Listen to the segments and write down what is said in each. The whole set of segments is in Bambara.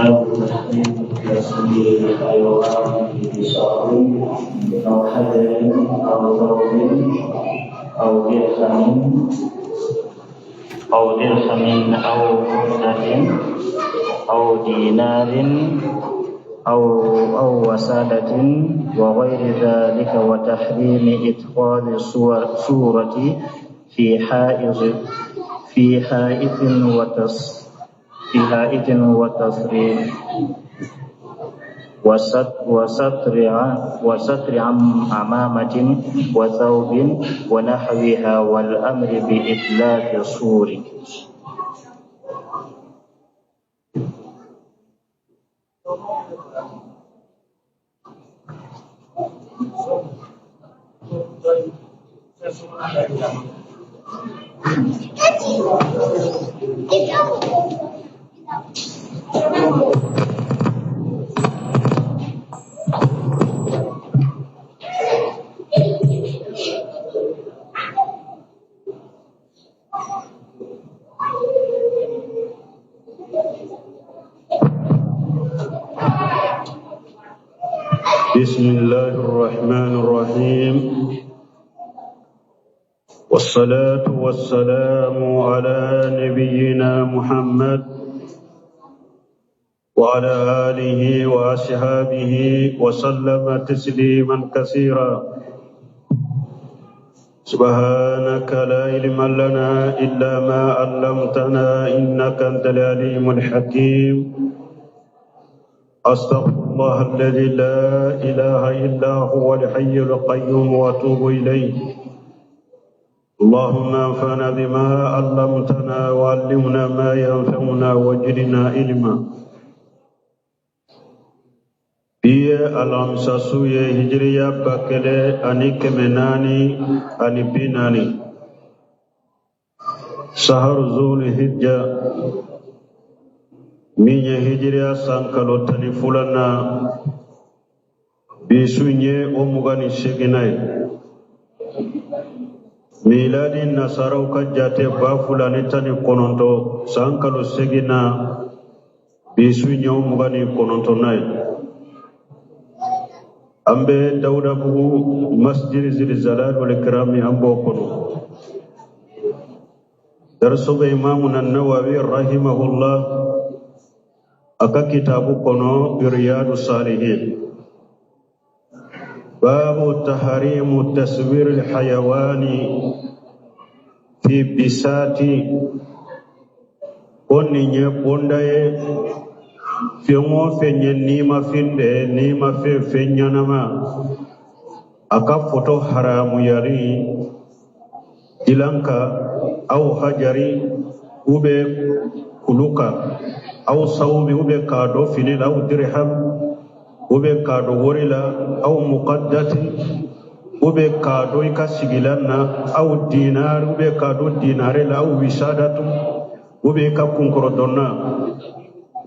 باب تحريم تصوير الحيوان في بساط أو حجر أو ثوب أو درهم أو درهم أو فضة أو دينار أو وسادة وغير ذلك، وتحريم إدخال صورة في حائط في حائط وتصريف وستر عمامة وثوب ونحوها، والأمر بإتلاف الصور. بسم الله الرحمن الرحيم، والصلاة والسلام على نبينا محمد وعلى آله وأصحابه وسلم تسليما كثيرا. سبحانك لا علم لنا إلا ما علمتنا إنك أنت العليم الحكيم. أستغفر الله الذي لا إله إلا هو الحي القيوم وأتوب إليه. اللهم انفعنا بما علمتنا وعلمنا ما ينفعنا وزدنا علما. Bi ye alamisa su ye, hijiriya 1440, saharu zul hijja, min ye hijiriya san kalo 12nan, bi su ye o 28nan ye. Miladi nasaraw ka jate 2019 san kalo 8nan, bi su ye o 29nan ye. An bɛ Dawudabugu masjid Zilzalal wal Ikrami, an b'o kɔnɔ. Dariso bɛ Imamuna Nawawi rahimahullah a ka kitabu kɔnɔ Riyadu Salihin. Babu taharimu taswir alhayawani fi bisati. Ko nin ye bonda ye, fɛn o fɛn ye nimafɛn de ye, nimafɛn, fɛn ɲɛnama, a ka foto haramuyali dilan kan, aw hajari u bɛ kulu kan, aw sawbi u bɛ k'a don fini la, aw dirham u bɛ k'a don wari la, aw muqaddati u bɛ k'a don i ka sigilan na, aw dinar u bɛ k'a don dinare la, aw wisadatu u bɛ i ka kunkɔrɔdɔnna,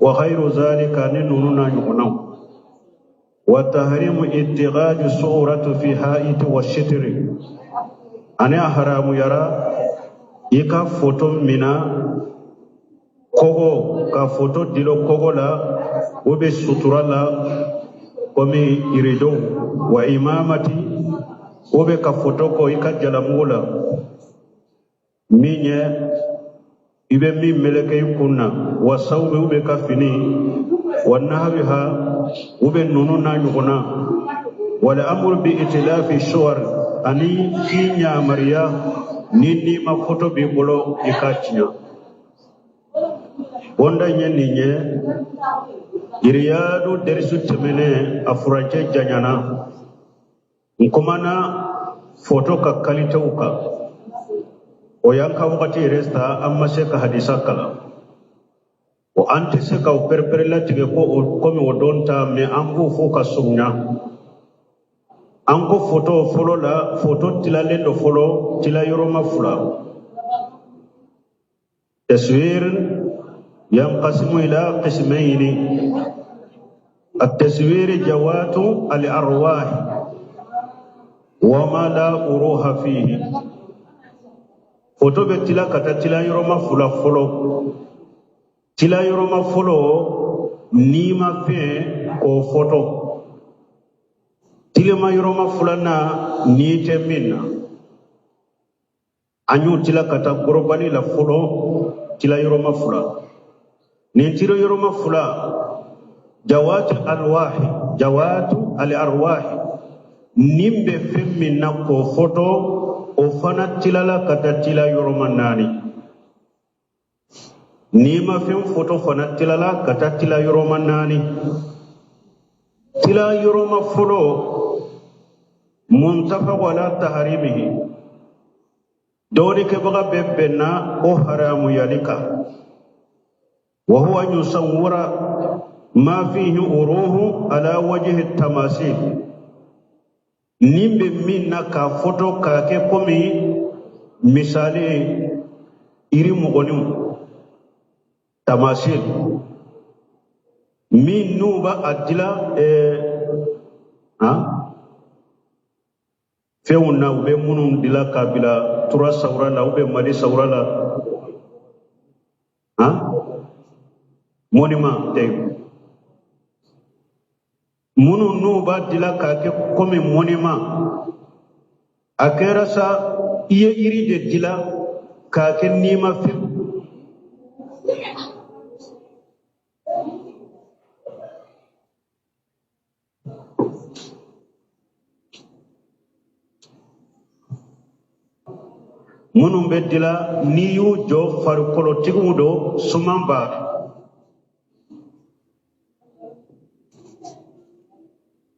wa ghayru zalika, ni ninnu n'a ɲɔgɔnnaw. Wa tahrimu ittighaju suratu fi ha'iti wa shitri, ani a haramuyara i ka foto mina kogo, ka foto dilo kogo la u bɛ sutura la komi iridow, wa imamati u bɛ ka foto kɔ i ka jalamugu la, min ye i bɛ min meleke i kun na, wa sawbi u bɛ ka fini, wa nahwiha u bɛ ninnu n'a ɲɔgɔnna. Wal amru bi itilafi suwar, ani k'i yamaruya ni n'i ma foto b'i bolo i k'a tiɲɛ. Bonda ye nin ye, Riyadu derisu tɛmɛnen a furancɛ janyana, n kumana foto ka kalitew kan. O y'an ka wagati yɛrɛ ta, an ma se ka hadisa kalan. O an tɛ se ka o pɛrɛpɛrɛ latigɛ ko o komi o don ta, mɛ an b'o fɔ ka surunya. An ko foto fɔlɔ la, foto tilalen don fɔlɔ tila yɔrɔma fila. Taswir yanqasimu ila qismayni: التصوير جوات الأرواح وما لا أروح فيه. Foto bɛ tila ka taa tila yɔrɔma fila fɔlɔ. Tila yɔrɔma fɔlɔ, Nimafɛn k'o foto tilema yɔrɔma filanan ni tɛ min na an y'o tila ka taa gorobali la fɔlɔ tila yɔrɔma fila nin tila yɔrɔma fila jawatu alwahi jawatu al arwahi nin bɛ fɛn min na k'o foto o fana tilala ka taa tila yɔrɔma naani nimafɛn foto fana tilala ka taa tila yɔrɔma naani tila yɔrɔma fɔlɔ muntafaqu ala taharimihi dɔɔnikɛbaga bɛɛ bɛnna o haramuyali kan wa huwa an yusawwira ma fihi uruhu ala wajhi tamasil nin bɛ min na k'a foto k'a kɛ komi misali iri mɔgɔninw tamasil min n'u b'a a dila fɛnw na u bɛ minnu dila k'a bila tura sawura la u bɛ mali sawura la monument tɛ minnu n'u b'a dila k'a kɛ komi monument a kɛra sa i ye yiri de dila k'a kɛ nimafɛn minnu bɛ dila n'i y'u jɔ farikolotigiw don suman b'a la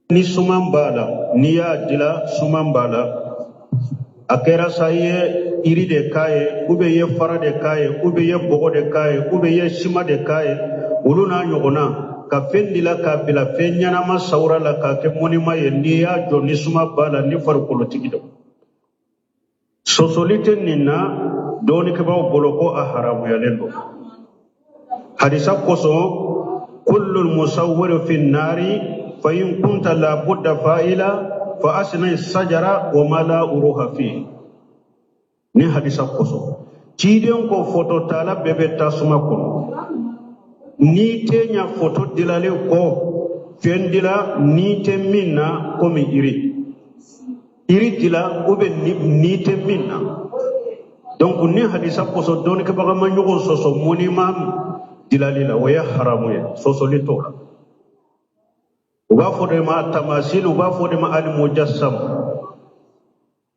ni suman b'a la n'i y'a dila suman b'a la a kɛra sa i ye yiri de k'a ye ou bien i ye fara de k'a ye ou bien i ye bɔgɔ de k'a ye ou bien i ye siman de k'a ye olu n'a ɲɔgɔnna ka fɛn dila k'a bila fɛn ɲɛnama sawura la k'a kɛ monument ye n'i y'a jɔ ni suma b'a la ni farikolotigi don sɔsɔli tɛ nin na dɔɔnikɛbaaw bolo ko a haramuyalen don hadisa kosɔn kullu musawwiru fi nari fa in kunta la budda fa'ila fa asna sajara wa ma la uruha fi ni hadisa kosɔn ciden ko foto tala bɛɛ bɛ tasuma kɔnɔ n'i tɛ ɲa foto dilalen kɔ fɛn dila ni tɛ min na komi iri iri dila ou bien ni tɛ min na donc ni hadisa kosɔn dɔnnikɛbaga ma ɲɔgɔn sɔsɔ monument dilali la o ye haramu ye sɔsɔli t'o la u b'a fɔ de ma tamasil u b'a fɔ de ma alimujassam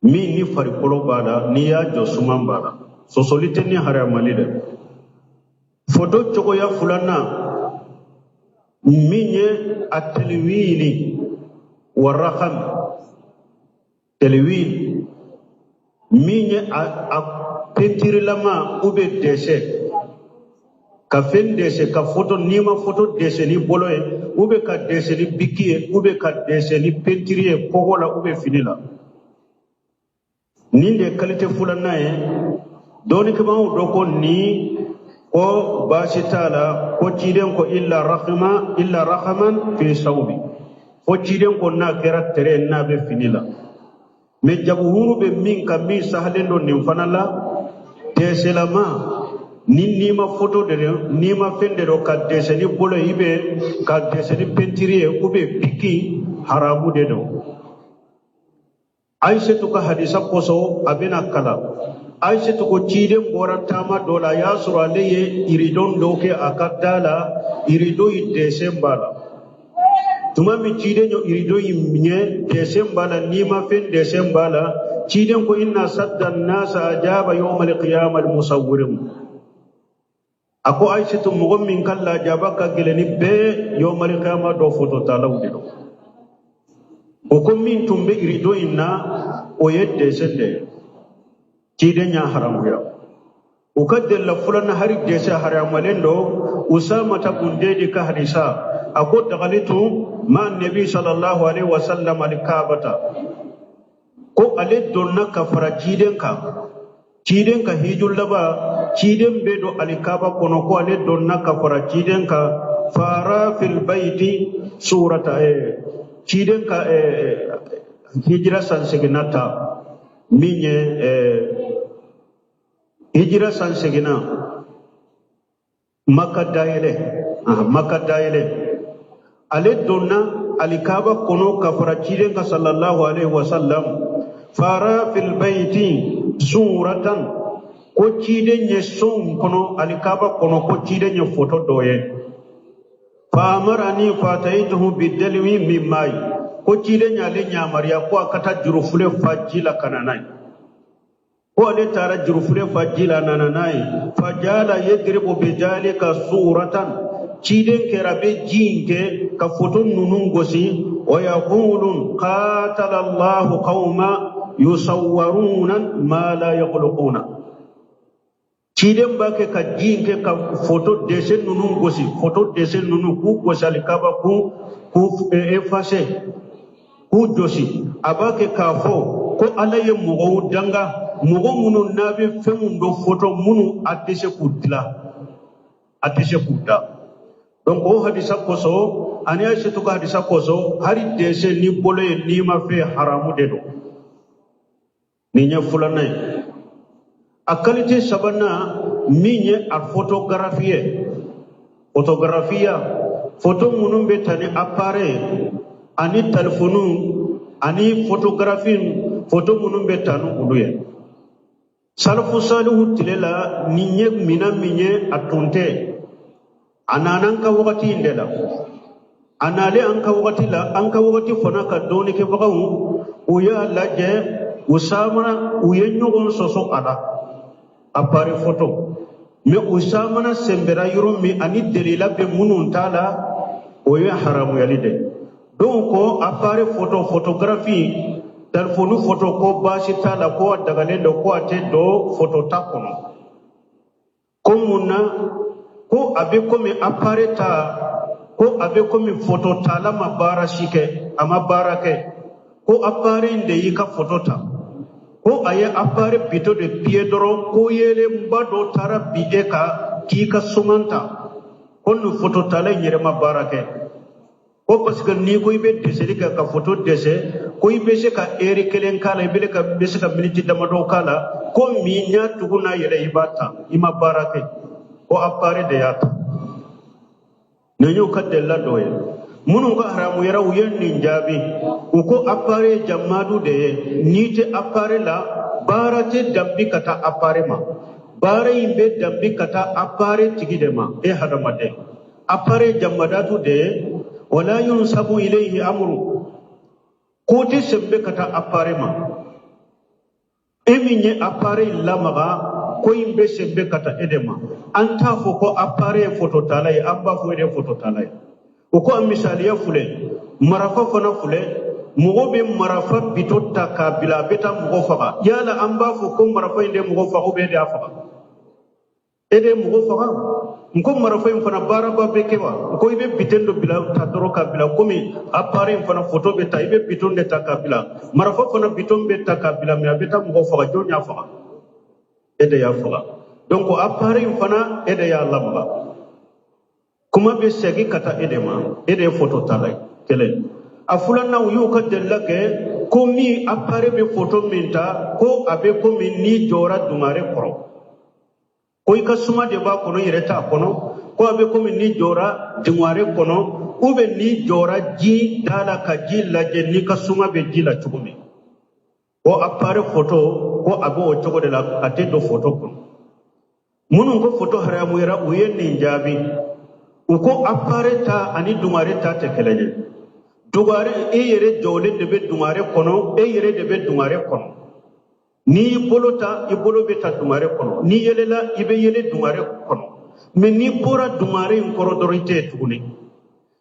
min ni farikolo b'a la n'i y'a jɔ suman b'a la sɔsɔli tɛ ni haramali dɛ foto cogoya filanan min ye a tɛliwini wa rakam tɛliwini min ye a pentirilama ou bien dessin ka fɛn dessin ka foto n'i ma foto dessin ni bolo ye ou bien ka dessin ni biki ye ou bien ka dessin ni pentiri ye kɔgɔ la ou bien fini la nin de ye kalite filanan ye dɔɔnikɛbaaw dɔ ko nin ko baasi t'a la ko ciden ko illa rahma illa rahman fi sawbi fo ciden ko n'a kɛra tere n'a bɛ fini la mais jabuhuru bɛ min kan min sahalen don nin fana la dɛsɛlama ni n'i ma foto de don n'i ma fɛn de don ka dessin ni bolo ye ou bien ka dessin ni pentiri ye ou bien biki haramu de don Aïsatu ka hadisa kosɔn a bɛna kalan Aïsatu ko ciden bɔra taama dɔ la a y'a sɔrɔ ale ye iridon dɔ kɛ a ka da la irido in dessin b'a la tuma min ciden ye irido in ɲɛ dessin b'a la n'i ma fɛn dessin b'a la ciden ko inna sadda nasa ajaba yawma alqiyama almusawwirin a ko Aïsatu mɔgɔ min ka lajaba ka gɛlɛn ni bɛɛ yawma alqiyama dɔ foto talaw de don o ko min tun bɛ irido in na o ye dessin de ye ciden y'a haramuya u ka delila filanan hari dessin haramalen don usamata bun zeyidi ka hadisa a ko dakalitu ma nabi sallallahu alaihi wasallam alkaabata ko ale donna ka fara ciden kan ciden ka hiju laban ciden bɛ don alikaba kɔnɔ ko ale donna ka fara ciden kan fara fil bayti surata ciden ka hijira san seginna ta min ye hijira san seginna maka dayɛlɛ Maka dayɛlɛ, ale donna alikaba kɔnɔ ka fara ciden kan sallallahu alaihi wasallam. Fara fil bayti suratan, ko ciden ye so in kɔnɔ, alikaba kɔnɔ, ko ciden ye foto dɔ ye. Fa amarani fataytuhu bidalwi min mai, ko ciden y'ale yamaruya ko a ka taa jurufule fa ji la ka na n'a ye. Ko ale taara jurufule fa ji la, nana n'a ye. Fajala yadribu bidalika suratan, ciden kɛra bɛ ji in kɛ ka foto ninnu gosi. Wa yaqulu qatala allahu qawma yusawwaruna ma la yakhluquna. Ciden b'a kɛ ka ji in kɛ ka foto dessin ninnu gosi, foto dessin ninnu k'u gosi alikaba k'u effacer, k'u josi. A b'a kɛ k'a fɔ ko Ala ye mɔgɔw danga, mɔgɔ minnu n'a bɛ fɛnw dɔ foto minnu a tɛ se k'u dilan, a tɛ se k'u da. Donc o hadisa kosɔn ani Aisatu ka hadisa kosɔn, hali dessin ni bolo ye n'i ma fɛ, haramu de don. Nin ye filanan ye. A qualité sabanan min ye a photographie ye, photographia, photo minnu bɛ ta ni appareil ani telefɔniw ani photographie, photo minnu bɛ ta ni olu ye. Salafu salihu tile la, nin ye minɛn min ye, a tun tɛ. A nana an ka wagati in de la. A nalen an ka wagati la, an ka wagati fana ka dɔnnikɛbagaw, u y'a lajɛ, u samana, u ye ɲɔgɔn sɔsɔ a la, appareil photo. Mais u samana sɛnbɛra yɔrɔ min ani delila bɛ minnu t'a la, o ye haramuyali de. Donc ko appareil photo, photographie, telefɔni photo, ko baasi t'a la, ko a dagalen don, ko a tɛ don photo ta kɔnɔ. Ko mun na? Ko a bɛ komi appareil ta, ko a bɛ komi photo tala ma baara si kɛ, a ma baara kɛ, ko appareil in de y'i ka photo ta, ko a ye appareil bouton de appuyer dɔrɔn, ko yeelenba dɔ taara bi e kan k'i ka suman ta, ko nin photo tala in yɛrɛ ma baara kɛ. Ko parce que n'i ko i bɛ dessin kɛ ka photo dessin, ko i bɛ se ka heure kelen k'a la, i bɛ se ka miniti damadɔ k'a la, ko min y'a tugu n'a yɛlɛ i b'a ta, i ma baara kɛ, ko appareil de y'a ta. Nin y'u ka delila dɔ ye. Minnu ka haramuyara, u ye nin jaabi, u ko appareil jamadu de ye. N'i tɛ appareil la, baara tɛ danbi ka taa appareil ma, baara in bɛ danbi ka taa appareil tigi de ma, e hadamaden. Appareil jamadatu de ye, wala yunsabu ilayhi amru, ko tɛ sɛnbɛ ka taa appareil ma. E min ye appareil lamaga, ko in bɛ sɛnbɛ ka taa e de ma. An t'a fɔ ko appareil ye photo tala ye, an b'a fɔ e de ye photo tala ye. O ko a misaliya filɛ, marafa fana filɛ, mɔgɔ bɛ marafa bouton ta k'a bila, a bɛ taa mɔgɔ faga. Yala an b'a fɔ ko marafa in de mɔgɔ faga ou bien e de y'a faga? E de ye mɔgɔ faga. N ko marafa in fana baaraba bɛ kɛ wa? N ko i bɛ bouton dɔ bila ta dɔrɔn k'a bila, komi appareil in fana photo bɛ ta, i bɛ bouton de ta k'a bila. Marafa fana bouton bɛ ta k'a bila, mais a bɛ taa mɔgɔ faga. Jɔn y'a faga? E de y'a faga. Donc appareil in fana, e de y'a lamaga, kuma bɛ segin ka taa e de ma, e de ye photo tala ye. Kelen. A filanan, u y'u ka delila kɛ ko min appareil bɛ photo min ta, ko a bɛ komi n'i jɔra dungare kɔrɔ, ko i ka suma de b'a kɔnɔ, i yɛrɛ t'a kɔnɔ, ko a bɛ komi n'i jɔra dungare kɔnɔ ou bien n'i jɔra ji da la ka ji lajɛ, n'i ka suma bɛ ji la cogo min, ko appareil photo, ko a bɛ o cogo de la, a tɛ don photo kɔnɔ. Minnu ko photo haramuyara, u ye nin jaabi, u ko appareil ta ani dungare ta tɛ kelen ye. Dungare, e yɛrɛ jɔlen de bɛ dungare kɔnɔ, e yɛrɛ de bɛ dungare kɔnɔ. N'i y'i bolo ta, i bolo bɛ ta dungare kɔnɔ, n'i yɛlɛla, i bɛ yɛlɛ dungare kɔnɔ, mais n'i bɔra dungare in kɔrɔ dɔrɔn, i tɛ yen tuguni.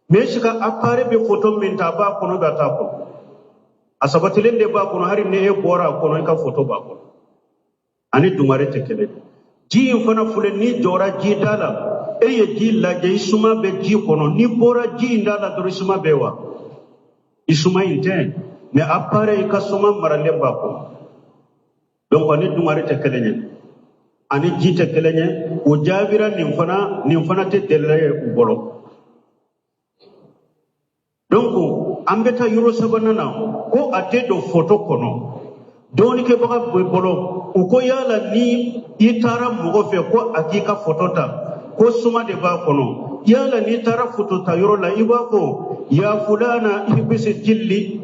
Mais est ce que appareil bɛ photo min ta, a b'a kɔnɔ bɛ a t'a kɔnɔ? A sabatilen de b'a kɔnɔ. Hali ni e bɔra a kɔnɔ, i ka photo b'a kɔnɔ. Ani dungare tɛ kelen ye. Ji in fana filɛ, n'i jɔra ji da la, e ye ji lajɛ, i suma bɛ ji kɔnɔ, n'i bɔra ji in da la dɔrɔn, i suma bɛ wa? I suma in tɛ, mais appareil, i ka suma maralen b'a kɔnɔ. Donc ani dungare tɛ kelen ye, ani ji tɛ kelen ye. O jaabira nin fana, nin fana tɛ delila ye u bolo. Donc an bɛ taa yɔrɔ sabanan na, ko a tɛ don photo kɔnɔ, dɔɔnikɛbaga bɛ bolo. U ko yala ni i taara mɔgɔ fɛ ko a k'i ka photo ta, ko suma de b'a kɔnɔ, Yala n'i taara foto ta yɔrɔ la, i b'a fɔ ya fulana ihbisi jilli,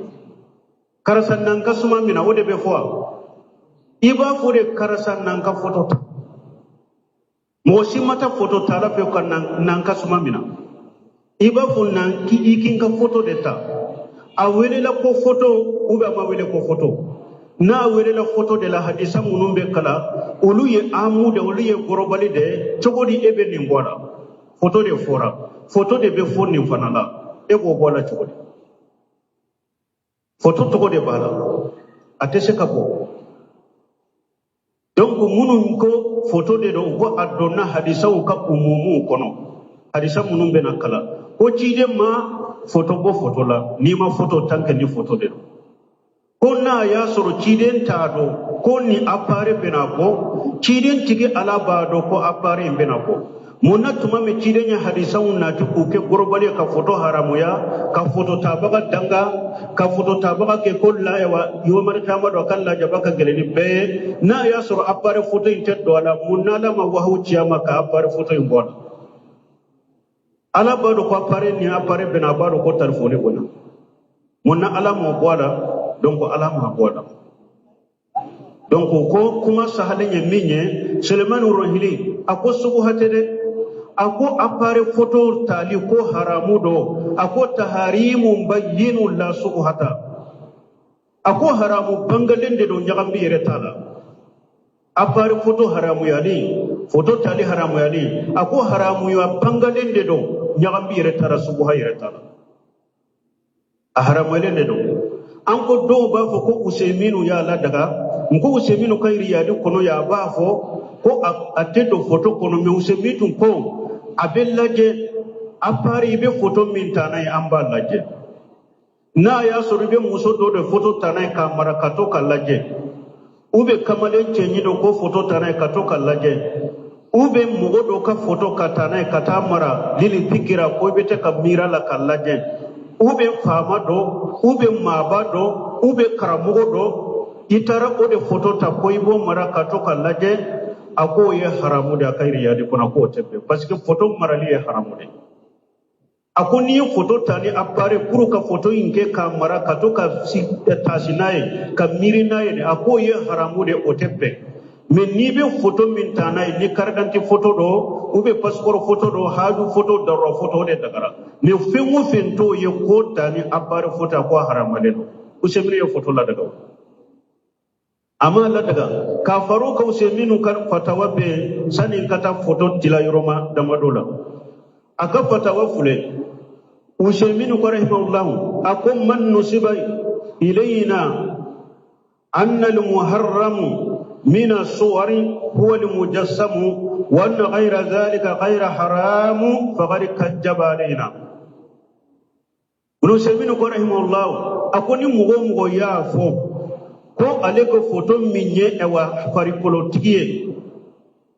karisa n'an ka suma mina, o de bɛ fɔ wa? I b'a fɔ de karisa n'an ka foto ta. Mɔgɔ si ma taa foto ta la fɛ ka n'an ka suma mina. I b'a fɔ n'an i k'i ka foto de ta. A welela ko foto ou bien a ma wele ko foto? N'a welela foto de la, hadisa minnu bɛ kalan, olu ye amu de, olu ye gorobali de. Cogo di e bɛ nin bɔ a la? Foto de fɔra, foto de bɛ fɔ nin fana la, e b'o bɔ a la cogo di? Foto tɔgɔ de b'a la, a tɛ se ka bɔ. Donc minnu ko foto de don, u ko a donna hadisaw ka umumuw kɔnɔ, hadisa minnu bɛna kalan ko ciden ma foto bɔ foto la, n'i ma foto tan kɛ ni foto de don. Ko n'a y'a sɔrɔ ciden t'a dɔn ko ni appareil bɛna bɔ, ciden tigi Ala b'a dɔn ko appareil in bɛna bɔ. Mun na tuma min ciden ye hadisaw nati k'u kɛ gorobali ye ka foto haramuya, ka foto tabaga danga, ka foto tabaga kɛ ko la yomari taama dɔ ka lajaba ka gɛlɛn ni bɛɛ ye, n'a y'a sɔrɔ appareil foto in tɛ don a la, mun n'Ala ma wahawu ci a ma ka appareil foto in bɔ a la? Ala b'a dɔn ko appareil ni appareil bɛna, a b'a dɔn ko telefɔni bɔnna. Mun na Ala m'o bɔ a la? Donc Ala m'a bɔ a la. Donc ko kuma sahalen ye min ye, Sulemani Rohili a ko subuha tɛ dɛ, a ko appareil photo tali ko haramu do, a ko taharimu bayyinu la subuhata, a ko haramu bangalen de don, ɲagambi yɛrɛ t'a la. Appareil photo haramuyali, photo tali haramuyali, a ko haramuya bangalen de don, ɲagambi yɛrɛ t'a la, subuha yɛrɛ t'a la, a haramuyalen de don. An ko dɔw b'a fɔ ko Useminu y'a ladaga, n ko Useminu ka yiriyali kɔnɔ yan, a b'a fɔ ko a tɛ don photo kɔnɔ, mais Usemi tun ko a bɛ lajɛ appareil i bɛ photo min ta n'a ye, an b'a lajɛ. N'a y'a sɔrɔ i bɛ muso dɔ de photo ta n'a ye k'a mara ka to ka lajɛ, ou bien kamalen cɛɲi dɔ ko photo ta n'a ye ka to ka lajɛ, ou bien mɔgɔ dɔ ka photo ka ta n'a ye ka taa mara lili fikira ko i bɛ tɛ ka miiri a la ka lajɛ, ou bien faama dɔ, ou bien maaba dɔ, ou bien karamɔgɔ dɔ, i taara o de photo ta ko i b'o mara ka to ka lajɛ, a k'o ye haramu de a ka yiriyali kɔnɔ, k'o tɛ bɛn, parce que photo marali ye haramu de. A ko n'i ye photo ta ni appareil pour ka photo in kɛ k'a mara ka to ka taasi n'a ye ka miiri n'a ye, a k'o ye haramu de, o tɛ bɛn. Mais n'i bɛ photo min ta n'a ye, ni carte d'identité photo dɔ, ou bien passeport photo dɔ, haju photo, darura photo, o de dagara. Mais fɛn o fɛn t'o ye k'o ta ni appareil photo, a ko a haramalen don. Usemini ye photo ladaga, a ma ladaga k'a far'o kan. Useminu ka fatawa bɛ yen sani n ka taa photo dila yɔrɔ ma damadɔ la, a ka fatawa filɛ. Useminu ko rahimahullahu, a ko man nusiba ilayna anna al-muharramu min as-suwari huwa al-mujassamu wa anna ghayra dhalika ghayra haramu faqad kajjaba alayna. Useminu ko rahimahullahu, a ko ni mɔgɔ o mɔgɔ y'a fɔ ko ale ko photo min ye ɛwa farikolotigi ye,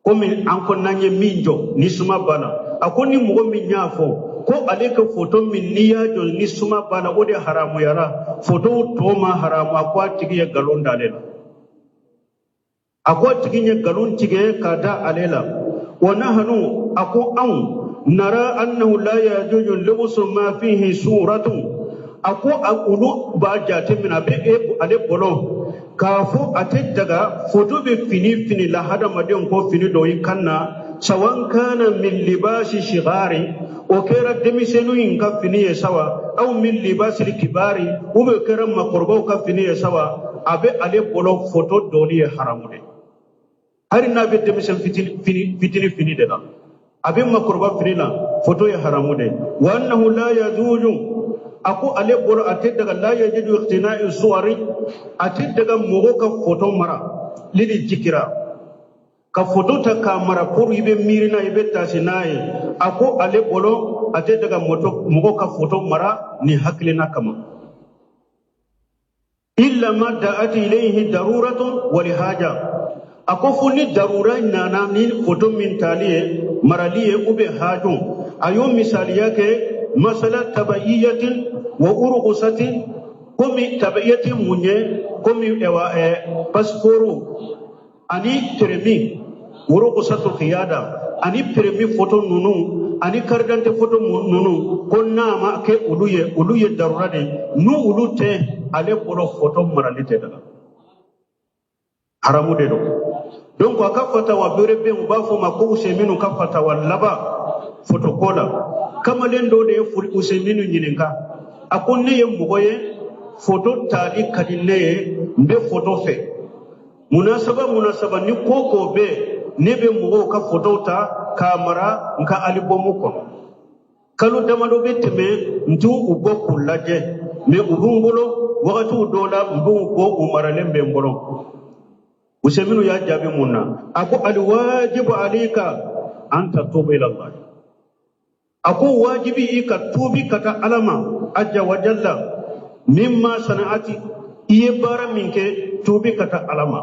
komi an ko n'an ye min jɔ ni suma banna, a ko ni mɔgɔ min y'a fɔ ko ale ka photo min n'i y'a jɔ ni suma banna, o de haramuyara, photo tɔ ma haramu, a ko a tigi ye nkalon d'ale la, a ko a tigi ye nkalon tigɛ ka da ale la. Wa nahnu, a ko anw nara annahu la yajuzu lubsu ma fihi suratu, a ko olu b'a jate minɛ, a bɛ e ale bolo k'a fɔ a tɛ daga photo bɛ fini fini la, hadamadenw ko fini dɔ i kan na, sawan kana min libasi shigari, o kɛra denmisɛnninw in ka fini ye sawa, aw min libasi kibari, ou bien kɛra makɔrɔbaw ka fini ye sawa, a bɛ ale bolo photo donni ye haramu de. Hali n'a bɛ denmisɛn fitini fitini fini de la, a bɛ makɔrɔba fini la, photo ye haramu de. Wa annahu la yajuzu, a ko ale bolo a tɛ daga, la yajuzu iqtina'i suwari, a tɛ daga mɔgɔ ka photo mara lili jikira, ka photo ta k'a mara pour i bɛ miiri n'a ye, i bɛ taasi n'a ye, a ko ale bolo a tɛ daga mɔgɔ ka photo mara nin hakilina kama. Illa ma da'at ilayhi daruratun wa lihaja, a ko fo ni darura nana ni photo min tali ye marali ye ou bien haju. A y'o misaliya kɛ masala tabayiyatin wa urqusatin, komi tabayiyatin mun ye, komi ɛwa passeport ani permis, urqusatul khiyada ani permis photo ninnu, ani karidante foto ninnu, ko n'a ma kɛ olu ye, olu ye darura de ye, n'u olu tɛ, ale bolo foto marali tɛ daga, haramu de don. Donc a ka fatawa bere bɛ yen, u b'a fɔ o ma ko Useminu ka fatawa laban foto ko la. Kamalen dɔ de ye Useminu ɲininka, a ko ne ye mɔgɔ ye, foto tali ka di ne ye, n bɛ foto fɛ, munasaba munasaba ni ko ko bɛ, ne bɛ mɔgɔw ka fotow ta k'a mara n ka alibɔmu kɔnɔ, kalo damadɔ bɛ tɛmɛ n t'u bɔ k'u lajɛ, mɛ u bɛ n bolo, wagatiw dɔw la n b'u bɔ, u maralen bɛ n bolo. Useminu y'a jaabi mun na? A ko alwajibu alayka an tatuba ila Allah, a ko wajibi i ka tuubi ka taa Ala ma aja wa jalla, mimma sana'ati, i ye baara min kɛ, tuubi ka taa Ala ma,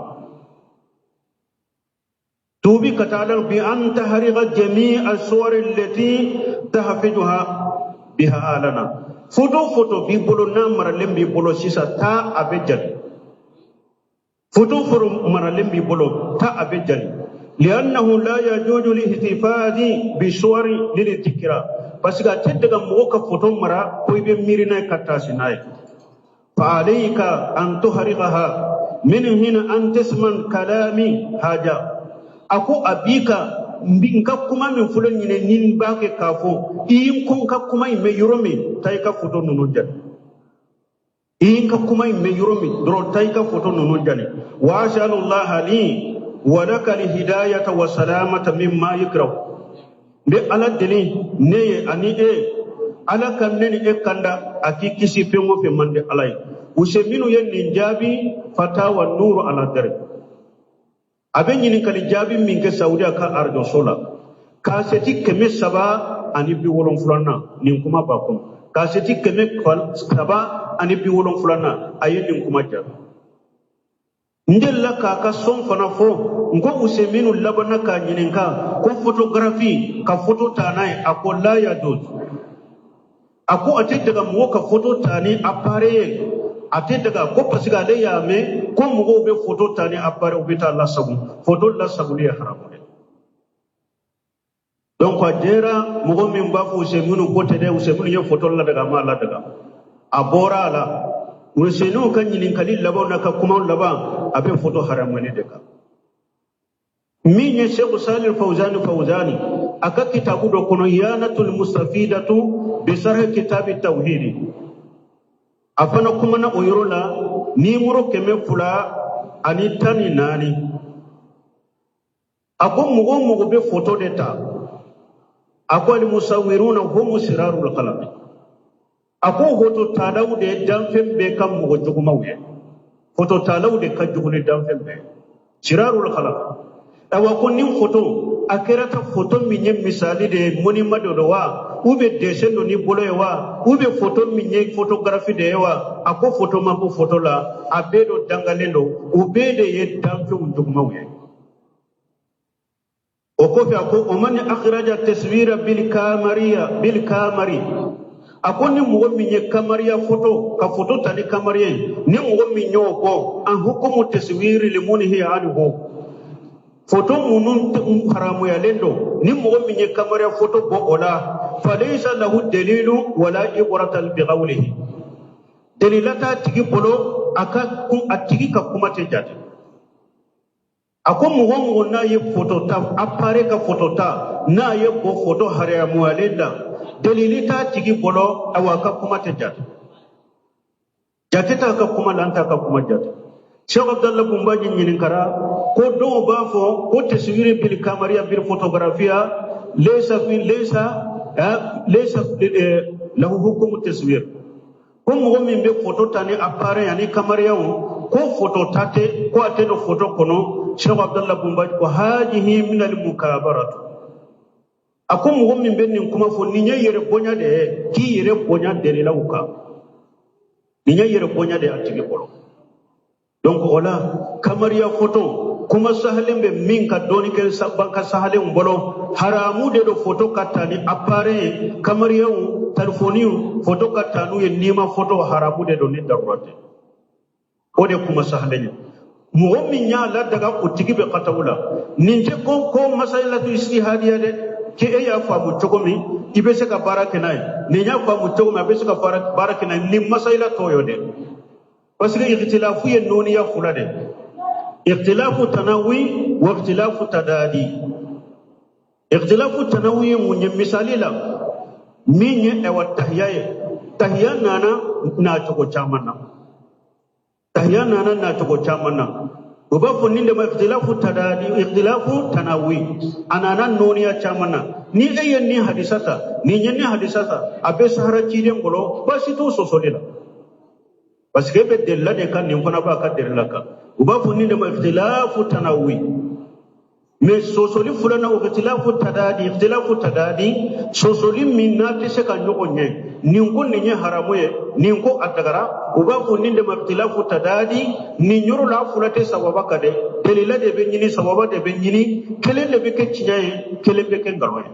tuubi ka taa Ala ma, bi an tahriqa jami'a suwari allati tahfiduha biha alana, foto foto b'i bolo n'a maralen b'i bolo sisan, taa a bɛ jali, foto foto maralen b'i bolo, taa a bɛ jali, li'annahu la yajuzu lihtifadi bi suwari lilidhikra, parce que a tɛ daga mɔgɔ ka foto mara ko i bɛ miiri n'a ye ka taasi n'a ye. Fa alayka an tuhriqaha min hina an tasma kalami haja, a ko a b'i ka n ka kuma min fɔlɔ ɲinɛ ni n b'a kɛ k'a fɔ i ye n ka kuma in mɛn yɔrɔ min, taa i ka foto ninnu jali, i ye n ka kuma in mɛn yɔrɔ min dɔrɔn, taa i ka foto ninnu jali. Wa asalullaha li wa laka alhidayata wa salamata mimma yukrahu, n bɛ Ala deli ne ye ani e, Ala ka ne ni e kanda, a k'i kisi fɛn o fɛn man di Ala ye. Useminu ye nin jaabi fatawa nuru ala dɛrɛ, a bɛ ɲininkali jaabi min kɛ Saudiya ka arajoso la, kasɛti 370nan nin kuma b'a kɔnɔ, kasɛti 370nan a ye nin kuma jaabi. N delila k'a ka sɔn fana fɔ, n ko Useminu labanna k'a ɲininka ko photography, ka foto ta n'a ye, a ko la yajuz, a ko a tɛ daga mɔgɔ ka foto ta ni appareil ye, a tɛ daga, ko parce que ale y'a mɛn ko mɔgɔw bɛ foto ta ni appareil, u bɛ taa lasago, foto lasagoli ye haramu ye. Donc a jɛra mɔgɔ min b'a fɔ Useminu ko tɛ dɛ, Useminu ye foto ladaga, a m'a ladaga, a bɔra a la. Useminu ka ɲininkali laban n'a ka kumaw laban, a bɛ foto haramuyali de kan. Min ye Sheikh Salih Fawzani Fawzani a ka kitabu dɔ kɔnɔ, Yanatul Mustafidatu bi sarh kitabi tawhidi, a fana kumana o yɔrɔ la nimoro 214, a ko mɔgɔ o mɔgɔ bɛ foto de ta, a ko alimusawiruna humu sirarul khalaqi, a ko foto talaw de ye danfɛn bɛɛ ka mɔgɔ jugumaw ye, foto talaw de ka jugu ni danfɛn bɛɛ ye, sirarul khalaq. Ayiwa, ko nin foto a kɛra ta foto min ye misali de ye, monument de don wa, ou bien dessin don ni bolo ye wa, ou bien foto min ye photographie de ye wa, a ko foto ma bɔ foto la, a bɛɛ do dangalen don, u bɛɛ de ye danfɛnw jugumaw ye. O kɔfɛ a ko o man akhraja taswira bil kamariya bil kamari, a ko ni mɔgɔ min ye kamariya foto, ka foto ta ni kamariya ye, ni mɔgɔ min y'o bɔ an hukumu taswiri limunihi anhu, foto minnu haramuyalen don, ni mɔgɔ min ye kamariya foto bɔ o la, falaysa lahu dalilu wala ibrata bi qawlihi, dalila t'a tigi bolo, a ka a tigi ka kuma tɛ jate. A ko mɔgɔ o mɔgɔ n'a ye foto ta, appareil ka foto ta, n'a ye bɔ foto haramuyalen la, dalili t'a tigi bolo, awa a ka kuma tɛ jate, jate t'a ka kuma la, an t'a ka kuma jate. Cheikh Abdallah Bumbaji ɲininkara ko dɔw b'a fɔ ko taswiri bil kamariya bil photografia laysa fi laysa laysa lahu hukumu taswir, ko mɔgɔ min bɛ foto ta ni appareil ani kamariyaw, ko foto ta tɛ, ko a tɛ don foto kɔnɔ. Cheikh Abdallah Bumbaji ko hadihi min al mukabaratu, a ko mɔgɔ min bɛ nin kuma fɔ, nin ye yɛrɛ bonya de ye, k'i yɛrɛ bonya delilaw kan, nin ye yɛrɛ bonya de ye a tigi bolo. Donc o la kamariya foto kuma sahalen bɛ min ka dɔɔni kɛ banka sahalenw bolo, haramu de don foto ka ta ni appareil ye, kamariyaw, telefoniw, foto ka ta n'u ye, nima foto haramu de don ni darura tɛ. O de kuma sahalen ye. Mɔgɔ min y'a ladaga, o tigi bɛ kataw la. Nin tɛ ko ko masalatu istihadiya dɛ. k'e y'a faamu cogo min i bɛ se ka baara kɛ n'a ye, nin y'a faamu cogo min a bɛ se ka baara kɛ n'a ye. Nin masayila t'o ye dɛ, parce que ikhtilafu ye nɔniya fila de, ikhtilafu tanawi wa ikhtilafu tadadi. Ikhtilafu tanawi ye mun ye? Misali la min ye ɛwa tahiya ye, tahiya nana nacogo caman na, tahiya nana nacogo caman na. U b'a fɔ nin de ma ikhtilafu tadadi, ikhtilafu tanawi, a nana nɔniya caman na. Ni e ye nin hadisa ta, nin ye nin hadisa ta, a bɛ sahara ciden bolo, baasi t'o sɔsɔli la, parce que e bɛ delila de kan, nin fana b'a ka delila kan. U b'a fɔ nin de ma ikhtilafu tanawi. Mais sɔsɔli filanan, o ikhtilafu tadadi, ikhtilafu tadadi, sɔsɔli min n'a tɛ se ka ɲɔgɔn ɲɛ, nin ko nin ye haramu ye, nin ko a dagara, u b'a fɔ nin de ma ikhtilafu tadadi. Nin yɔrɔ la a fila tɛ sababa kan dɛ, delila de bɛ ɲini, sababa de bɛ ɲini, kelen de bɛ kɛ tiɲɛ ye, kelen bɛ kɛ nkalon ye,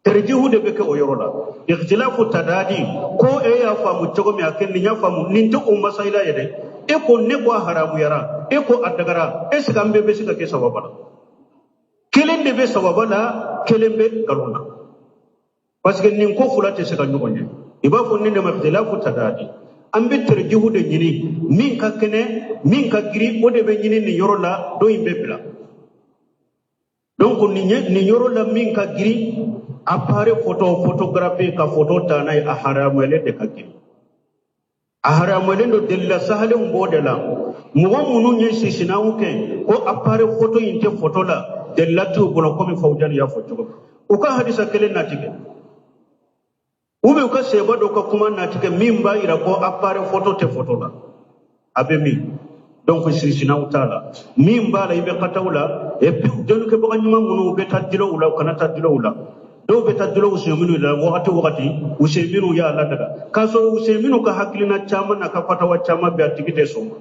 tarjihu de bɛ kɛ o yɔrɔ la. Ikhtilafu tadadi ko e y'a faamu cogo min a kɛ nin y'a faamu, nin tɛ o masayila ye dɛ. E ko ne ko a haramuyara, e ko a dagara, est ce que an bɛɛ bɛ se ka kɛ sababa la? Kelen de bɛ sababa la, kelen bɛ nkalon na, parce que nin ko fila tɛ se ka ɲɔgɔn ye. I b'a fɔ nin de ma ikhtilafu tadadi. An bɛ tarjihu de ɲini, min ka kɛnɛ, min ka girin, o de bɛ ɲini nin yɔrɔ la, dɔ in bɛ bila. Donc nin yɔrɔ la min ka girin, appareil photo, photographie ka photo ta n'a ye, a haramuyalen de ka girin, a haramuyalen don. Delila sahalenw b'o de la. Mɔgɔ minnu ye sisinaw kɛ ko appareil photo in tɛ photo la, delila t'u bolo, komi Fawujani y'a fɔ cogo min. U ka hadisa kelen natigɛ, ou bien u ka seba dɔ ka kuma natigɛ min b'a yira ko appareil photo tɛ photo la, a bɛ min. Donc sisinaw t'a la, min b'a la i bɛ kataw la. Et puis dɔnnikɛbaga ɲuman minnu bɛ taa dilaw la, u kana taa dilaw la. Dɔw bɛ taa dilaw Useyiminu la wagati o wagati, Useyiminu y'a ladaga, k'a sɔrɔ Useyiminu ka hakilina caman n'a ka fatawa caman bɛ a tigi tɛ sɔn ma.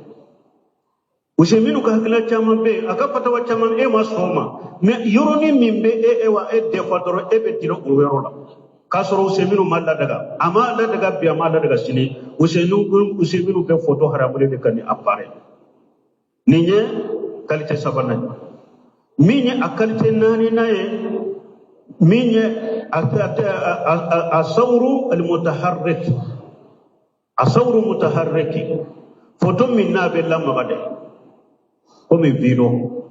Useyiminu ka hakilina caman bɛ yen, a ka fatawa caman e ma sɔn o ma, mais yɔrɔnin min bɛ e wa e defa dɔrɔn, e bɛ dila o yɔrɔ la, k'a sɔrɔ Useyiminu ma ladaga, a ma ladaga bi, a ma ladaga sini. Useyiminu bɛ photo haramulen de kan ni appareil. Nin ye qualité sabanan ye. Min ye a qualité naaninan ye, min ye a sawru almutaharrik, a sawru mutaharriki, photo min n'a bɛ lamaga dɛ, komi video.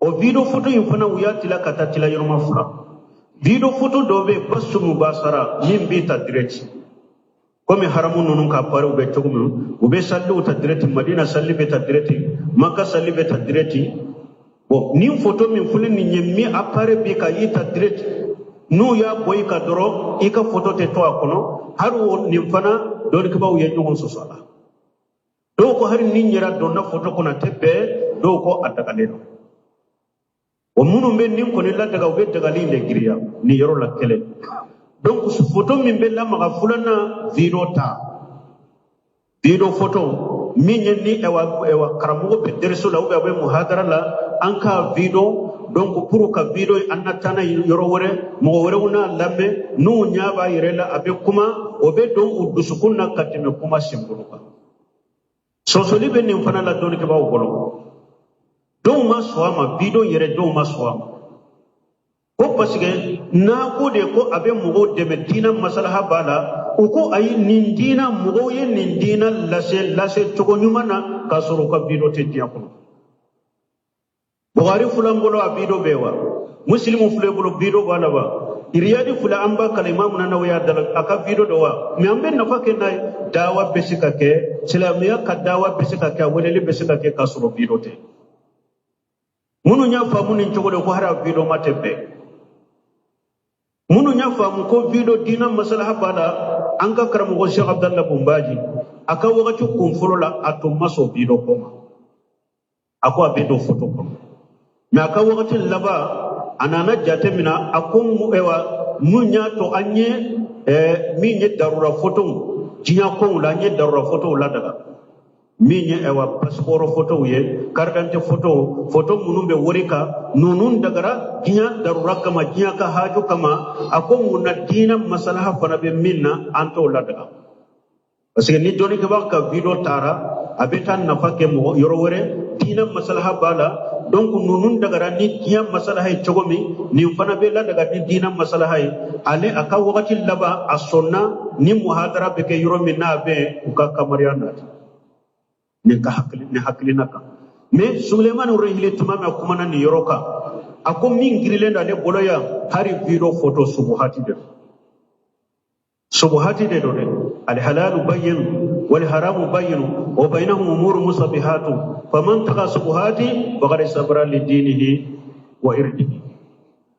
O video photo in fana u y'a tila ka taa tila yɔrɔma fila. Video photo dɔ bɛ yen, basu mubasara, min b'i ta direct, komi haramu ninnu ka pariw bɛ cogo min, u bɛ saliw ta direct, Madina sali bɛ ta direct, Maka sali bɛ ta direct. Bon, nin photo min filɛ nin ye, min appareil bi ka i ta direct, n'u y'a bɔ i ka dɔrɔn, i ka photo tɛ to a kɔnɔ. Hali o nin fana dɔnnikɛbaaw ye ɲɔgɔn sɔsɔ a la. Dɔw ko hali ni yɛrɛ donna photo kɔnɔ a tɛ bɛn, dɔw ko a dagalen don. O minnu bɛ nin kɔni ladaga, u bɛ dagali in de giriya nin yɔrɔ la kelen. Donc photo min bɛ lamaga filanan, video ta, video photo min ye ni ɛwa karamɔgɔ bɛ deriso la ou bien a bɛ muhadara la, an ka video. Donc pour ka video an na taa n'a ye yɔrɔ wɛrɛ, mɔgɔ wɛrɛw n'a lamɛn, n'u ɲɛ b'a yɛrɛ la, a bɛ kuma, o bɛ don u dusukun na ka tɛmɛ kuma senbolo kan. Sɔsɔli bɛ nin fana la dɔnnikɛbaaw bolo. Dɔw ma sɔn a ma, video yɛrɛ dɔw ma sɔn a ma, ko parce que n'a ko de ko a bɛ mɔgɔw dɛmɛ, diinɛ masalaha b'a la. U ko ayi, nin diinɛ mɔgɔw ye nin diinɛ lase cogo ɲuman na k'a sɔrɔ u ka video tɛ diɲɛ kɔnɔ. Bukhari filan bolo a video bɛ wa, Muslimu filɛ bolo video b'a la wa, Riyadi filɛ an b'a kalan, Imamu Nawawi y'a dala a ka video dɔ wa. Mais an bɛ nafa kɛ n'a ye, dawa bɛ se ka kɛ, silamɛya ka dawa bɛ se ka kɛ, a weleli bɛ se ka kɛ k'a sɔrɔ video tɛ. Minnu y'a faamu nin cogo la ko hali a video ma tɛ bɛn. Minnu y'a faamu ko video diinɛ masalaha b'a la, an ka karamɔgɔ Sheikh Abdallah Bunbaji a ka wagati kun fɔlɔ la, a tun ma sɔn video ko ma, a ko a bɛ don photo kɔnɔ. Mais a ka wagati laban a nana jate minɛ, a ko ɛwa mun y'a to an ye min ye darura photo diɲɛ kow la, an ye darura photo ladaga, min ye ɛwa passeport photo ye, carte d'identité photo, photo minnu bɛ wari kan, ninnu dagara diɲɛ darura kama, diɲɛ ka haju kama. A ko mun na diinɛ masalaha fana bɛ min na, an t'o ladaga, parce que ni dɔnnikɛbaga ka video taara, a bɛ taa nafa kɛ mɔgɔ yɔrɔ wɛrɛ, diinɛ masalaha b'a la. Donc ninnu dagara ni diɲɛ masalaha ye cogo min, nin fana bɛ ladaga ni diinɛ masalaha ye. Ale a ka wagati laban a sɔnna ni muhadara bɛ kɛ yɔrɔ min n'a bɛ u ka kamariya nati nin ka hakili nin hakilina kan. Mais Sulemani Ruhili tuma min a kumana nin yɔrɔ kan, a ko min girilen don ale bolo yan, hari video photo subuhati de don. Subuhati de don dɛ. Alhalalu bayyin wal haramu bayyin wa bainahum umuru musabihatu faman taqa subuhati faqad sabra li dinihi wa irdihi.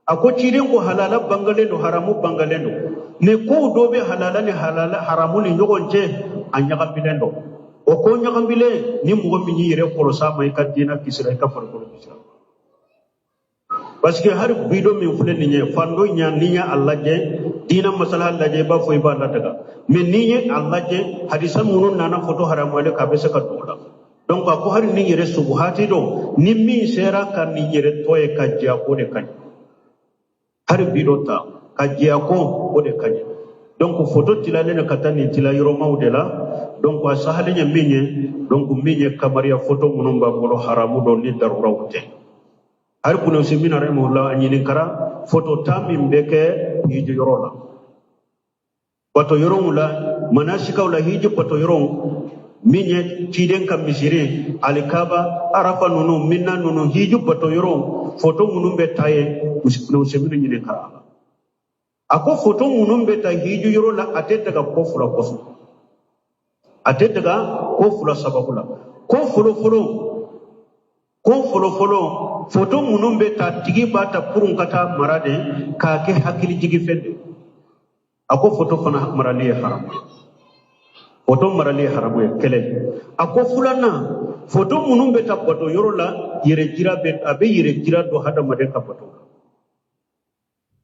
A ko ciden ko halala bangalen don, haramu bangalen don, mais kow dɔ bɛ halala ni halala haramu ni ɲɔgɔn cɛ, a ɲagamilen don. O ko ɲagamilen, ni mɔgɔ min y'i yɛrɛ kɔlɔsi a ma, i ka diinɛ kisira, i ka farikolo kisira. Parce que hari bido min filɛ nin ye, fan dɔ ɲa, n'i ye a lajɛ diinɛ masala lajɛ, i b'a fɔ i b'a ladaga. Mais n'i ye a lajɛ hadisa minnu nana foto haramuyalen kan, a bɛ se ka don o la. Donc a ko hari ni yɛrɛ subuhati don, ni min sera ka nin yɛrɛ tɔ ye ka jɛ a ko de ka ɲi. Hari bido ta ka jɛ a ko, o de ka ɲi. Donc foto tilalen don ka taa nin tila yɔrɔmaw de la. Donc a sahalen ye min ye, donc min ye kamariya foto minnu b'an bolo haramu don ni daruraw tɛ. Hari Ibn Usaymin rahimahullah a ɲininkara foto ta min bɛ kɛ hiji yɔrɔ la, bato yɔrɔw la, manasikaw la, hiji bato yɔrɔw min ye ciden ka misiri, alikaba, arafa ninnu, minna ninnu, hiji bato yɔrɔw foto minnu bɛ ta ye, Ibn Usaymin ɲininkara a la. A ko foto minnu bɛ ta hiji yɔrɔ la, a tɛ daga ko fila kosɔn, a tɛ daga ko fila sababu la. Ko fɔlɔ-fɔlɔ, ko fɔlɔ-fɔlɔ, foto minnu bɛ ta, tigi b'a ta kurun ka taa mara de k'a kɛ hakilijigi fɛn de. A ko foto fana marali ye haramu ye, foto marali ye haramu ye kelen. A ko filanan, foto minnu bɛ ta bato yɔrɔ la, yɛrɛ jira bɛ, a bɛ yɛrɛ jira don hadamaden ka bato la,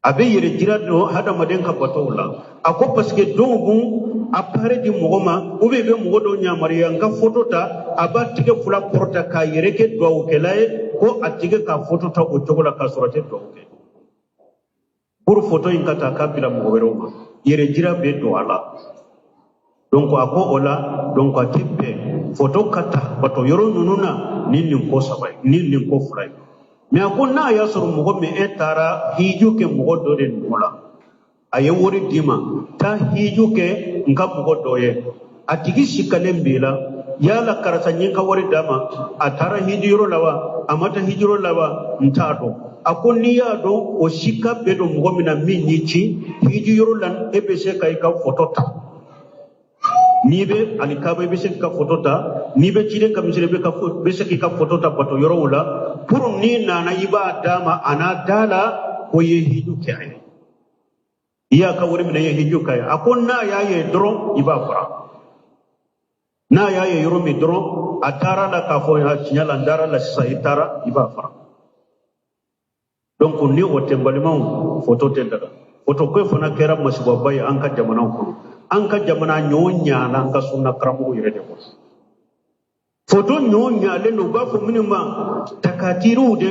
a bɛ yɛrɛ jira don hadamaden ka batow la. A ko parce que dɔw b'u appareil di mɔgɔ ma, ou bien i bɛ mɔgɔ dɔw yamaruya n ka foto ta, a b'a tigɛ fila kɔrɔta k'a yɛrɛ kɛ dugawukɛla ye, ko a tigi ka foto ta o cogo la k'a sɔrɔ a tɛ dugawu kɛ. Pour foto in ka ta k'a bila mɔgɔ wɛrɛw ma, yɛrɛ jira bɛ don a la. Donc a ko o la, donc a tɛ bɛn foto ka ta bato yɔrɔ ninnu na ni nin ko saba ye, ni nin ko fila ye. Mais a ko n'a y'a sɔrɔ mɔgɔ min e taara hiju kɛ mɔgɔ dɔ de nɔ la, a ye wari d'i ma, taa hiju kɛ n ka mɔgɔ dɔ ye, a tigi sikalen b'i la, yala karisa n ye n ka wari d'a ma, a taara hiji yɔrɔ la wa, a ma taa hiji yɔrɔ la wa, n t'a dɔn. A ko n'i y'a dɔn o sika bɛ don mɔgɔ min na min y'i ci hiji yɔrɔ la, e bɛ se ka i ka foto ta. N'i bɛ alikaba, i bɛ se k'i ka foto ta. N'i bɛ ciden ka misiri, i bɛ se k'i ka foto ta bato yɔrɔw la. Pour n'i nana, i b'a d'a ma, a n'a da la ko i ye hiju kɛ a ye, i y'a ka wari minɛ, i ye hiju kɛ a ye. A ko n'a y'a ye dɔrɔn, i b'a fara. N'a y'a ye yɔrɔ min dɔrɔn, a taara la k'a fɔ a tiɲɛ la n taara la sisan, i taara, i b'a fara. Donc ni o tɛ, n balimaw, foto tɛ daga. Foto ko fana kɛra masibaba ye an ka jamanaw kɔnɔ. An ka jamana ɲɔ ɲana an ka sunna karamɔgɔw yɛrɛ de kɔnɔ. Foto ɲɔ ɲalen don, u b'a fɔ minnu ma takatiriw de,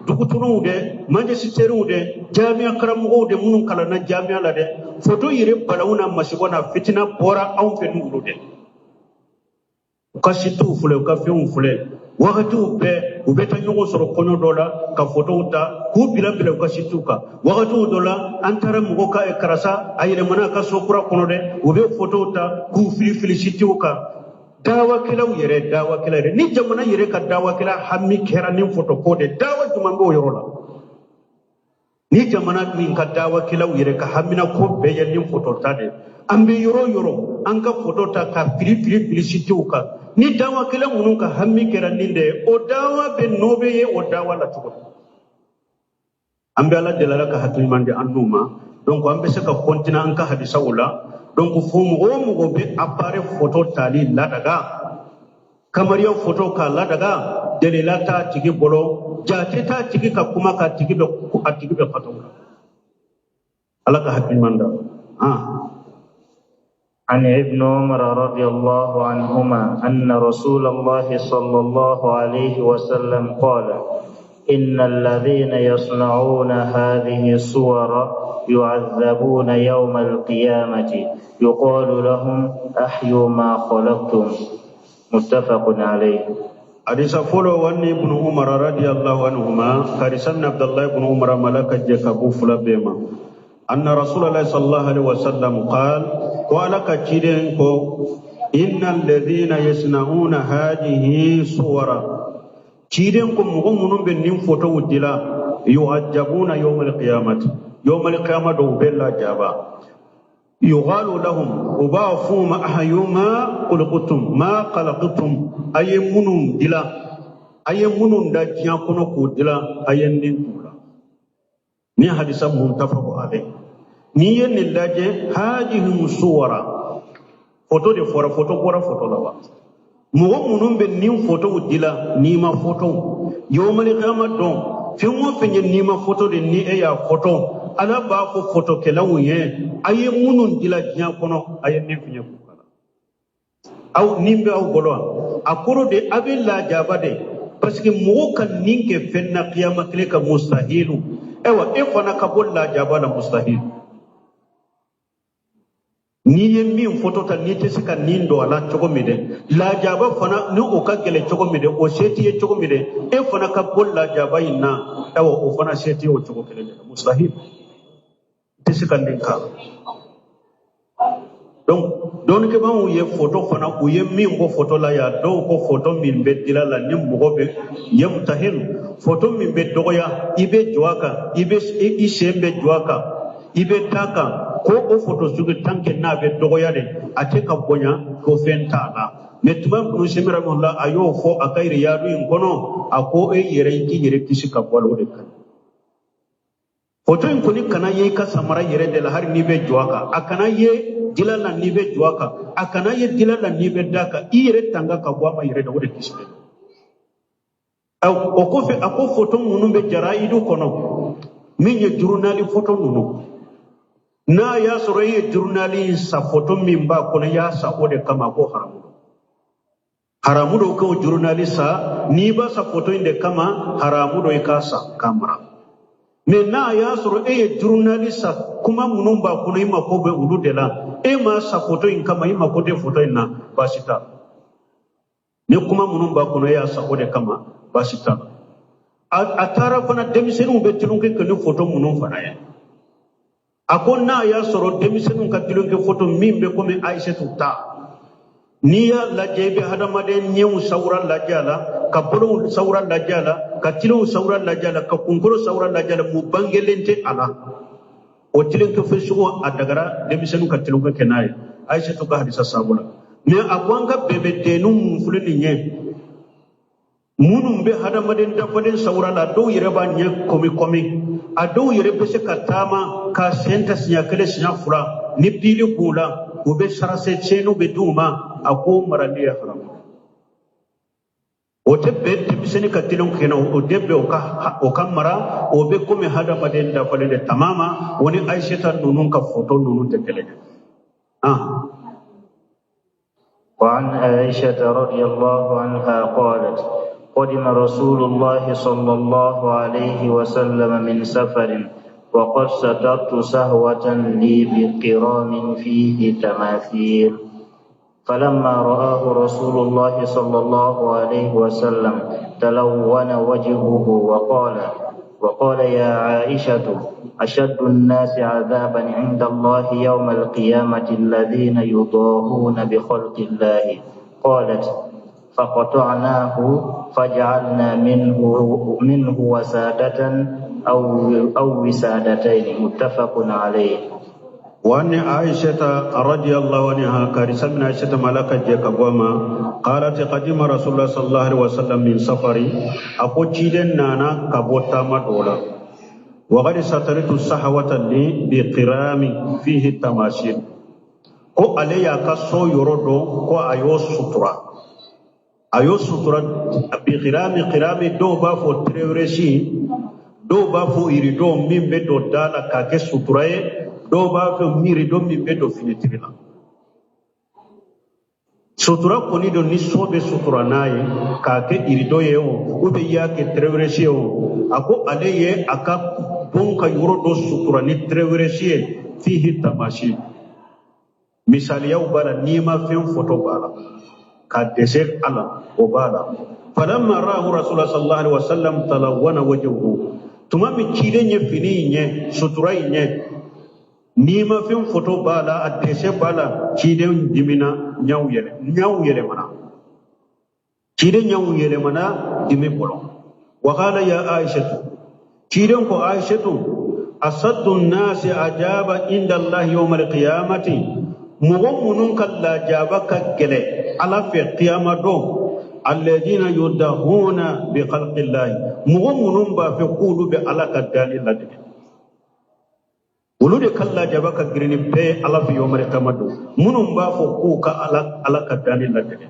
dugutiriw de, majisitɛriw de, jamiya karamɔgɔw de, minnu kalanna jamiya la dɛ. Foto yɛrɛ balawu n'a masiba n'a fitina bɔra anw fɛ n'olu de. U ka sitiw filɛ, u ka fɛnw filɛ, wagatiw bɛɛ u bɛ taa ɲɔgɔn sɔrɔ kɔɲɔ dɔ la ka fotow ta k'u bila bila u ka sitiw kan. Wagatiw dɔ la an taara mɔgɔ ka karisa a yɛlɛmana a ka so kura kɔnɔ dɛ, u bɛ fotow ta k'u fili fili sitiw kan. Dawakɛlaw yɛrɛ, dawakɛla yɛrɛ, ni jamana yɛrɛ ka dawakɛla hami kɛra ni foto ko de, dawa jumɛn b'o yɔrɔ la? Ni jamana min ka dawakɛlaw yɛrɛ ka hamina ko bɛɛ ye ni foto ta de, an bɛ yɔrɔ o yɔrɔ an ka foto ta ka fili fili fili sitiw kan. Ni dawakɛla minnu ka hami kɛra nin de ye, o dawa bɛ nɔ bɛ ye o dawa la cogo di? An bɛ Ala deli, Ala ka hakili ɲuman di an n'u ma. Donc an bɛ se ka continuer an ka hadisaw la. Donc fo mɔgɔ o mɔgɔ bɛ appareil photo tali ladaga, kamariya photo k'a ladaga, delila t'a tigi bolo, jate t'a tigi ka kuma k'a tigi bɛ, a tigi bɛ fatɔ la. Ala ka hakili ɲuman d'a ma. عن ابن عمر رضي الله عنهما أن رسول الله صلى الله عليه وسلم قال إن الذين يصنعون هذه الصور يعذبون يوم القيامة يقال لهم أحيوا ما خلقتم متفق عليه. Hadisa fɔlɔ wa an ibn Umar radiyallahu anhuma karisa min Abdallah ibn Umar malaka jɛ ka b'u fila bɛɛ ma anna Rasulallah sallallahu alaihi wasallam qaal ko Ala ka ciden ko inna alladhina yasna'una hadhihi suwara ciden ko mɔgɔ minnu bɛ nin fotow dila yu'ajjabuna yawmal qiyamati yawmal qiyamah dɔw bɛ lajaba yuqalu lahum u b'a f'u ma ahayu ma khuliqtum ma khalaqtum a ye minnu dila a ye minnu da diɲɛ kɔnɔ k'u dila a ye nin t'u la ni hadisa muttafaqu alayhi n'i ye nin lajɛ hadihi suwara foto de fɔra foto bɔra foto la wa mɔgɔ minnu bɛ nin fotow dila nima fotow yawmal qiyamah don fɛn o fɛn ye nima foto de ni e y'a foto ala b'a fɔ fotokɛlaw ye a ye minnu dila diɲɛ kɔnɔ a ye nin fiɲɛ k'u kala aw nin bɛ aw bolo wa a kɔrɔ de a bɛ lajaba de parce que mɔgɔ ka nin kɛ fɛn na kiyama tile ka mustahilu ayiwa e fana ka bɔ lajaba la mustahilu n'i ye min foto ta n'i tɛ se ka nin don a la cogo min dɛ lajaba fana ni o ka gɛlɛn cogo min dɛ o se t'i ye cogo min dɛ e fana ka bɔ lajaba in na ayiwa o fana se t'i ye o cogo kelen de la mustahil i tɛ se ka nin k'a la donc dɔnnikɛbaaw ye foto fana u ye min bɔ foto la yan dɔw ko foto min bɛ dila la ni mɔgɔ bɛ yamtahin foto min bɛ dɔgɔya i bɛ jɔ a kan i bɛ i sen bɛ jɔ a kan i bɛ taa kan ko o foto sugu tant que n'a bɛ dɔgɔya de a tɛ ka bonya ko fɛn t'a la mais tuma ibn Usaymin rahimahullah a y'o fɔ a ka riyadu in kɔnɔ a ko e yɛrɛ i k'i yɛrɛ kisi ka bɔ a la o de ka ɲi foto in kɔni kana ye i ka samara yɛrɛ de la hali n'i bɛ jɔ a kan a kana ye dila la n'i bɛ jɔ a kan a kana ye dila la n'i bɛ da kan i yɛrɛ tanga ka bɔ a ma yɛrɛ de o de kisi bɛ o kɔfɛ a ko foto minnu bɛ jarayidu kɔnɔ min ye jurunali foto ninnu n'a y'a sɔrɔ e ye jurunali in san foto min b'a kɔnɔ i y'a san o de kama ko haramu don haramu don k'o jurunali san n'i b'a san foto in de kama haramu don i k'a san k'a mara mais n'a y'a sɔrɔ e ye jurunali san kuma minnu b'a kɔnɔ i mako bɛ olu de la e m'a san foto in kama i mako tɛ foto in na baasi t'a la ni kuma minnu b'a kɔnɔ e y'a san o de kama baasi t'a la a taara fana denmisɛnninw bɛ tulonkɛ kɛ ni foto minnu fana ye a ko n'a y'a sɔrɔ denmisɛnninw ka tulonkɛ foto min bɛ komi Aïssatou ta n'i y'a lajɛ i bɛ hadamaden ɲɛw sawura lajɛ a la ka bolow sawura lajɛ a la ka tilew sawura lajɛ a la ka kunkolo sawura lajɛ a la mun bangelen tɛ a la o tulonkɛ fɛn sugu a dagara denmisɛnninw ka tulonkɛ kɛ n'a ye Aïssatou ka hadisa sababu la mais a ko an ka bɛbɛdenninw mun filɛ nin ye minnu bɛ hadamaden dafalen sawura la dɔw yɛrɛ b'a ɲɛ kɔmi kɔmi a dɔw yɛrɛ bɛ se ka taama k'a sen ta siɲɛ kelen siɲɛ fila ni pili b'u la u bɛ sarase tiɲɛniw bɛ d'u ma a ko marali ye haramu o tɛ bɛn denmisɛnnin ka teliw kɛnɛ o tɛ bɛn o ka mara o bɛ komi hadamaden dafalen de tamama o ni Aïssata ninnu ka foto ninnu tɛ kelen ye. وعن عائشة رضي الله عنها قالت قدم رسول الله صلى الله عليه وسلم من سفر وقد سترت سهوة لي بقرام فيه تماثيل فلما رآه رسول الله صلى الله عليه وسلم تلون وجهه وقال يا عائشة أشد الناس عذابا عند الله يوم القيامة الذين يضاهون بخلق الله قالت فقطعناه فجعلنا منه وسادة أو وسادتين متفق عليه. وأن عائشة رضي الله عنها كارثة من عائشة ملكة جاكبوما قالت قدم رسول الله صلى الله عليه وسلم من سفر أقول تشيدن نانا كبوتا مدولا وقد سترت الصحوة لي بقرام فيه التماثيل ko ale y'a ka so yɔrɔ dɔn ko a y'o sutura a y'o sutura bi qirami qirami dɔw b'a fɔ terewuresi dɔw b'a fɔ irido min bɛ don da la k'a kɛ sutura ye dɔw b'a fɔ mirido min bɛ don finitiri la sutura kɔni don ni so bɛ sutura n'a ye k'a kɛ irido ye o ou bien i y'a kɛ terewuresi ye o a ko ale ye a ka bon ka yɔrɔ dɔ sutura ni terewuresi ye fihi tamasi misaliyaw b'a la n'i ma fɛn foto b'a la ka dɛsɛ a la o b'a la Falamma ra'ahu rasulullah sallallahu alaihi wasallam talawwana wajhuhu. Tuma min ciden ye fini in ye, sutura in ye, nimafɛn foto b'a la, a dessin b'a la, ciden dimina, ɲaw yɛlɛ, ɲaw yɛlɛmana, ciden ɲaw yɛlɛmana dimi bolo. Wa qala ya Aishatu, ciden ko Aishatu, asaddu nnasi ajaba inda Allahi yawma alqiyamati, mɔgɔ minnu ka lajaba ka gɛlɛ Ala fɛ kiyama don, alladina yudahuna bi khalqillahi, mɔgɔ minnu b'a fɛ k'olu bɛ Ala ka danni ladege, olu de ka lajaba ka girin ni bɛɛ Ala fɛ yawma alqiyama don. Minnu b'a fɔ k'u ka Ala ka danni ladege,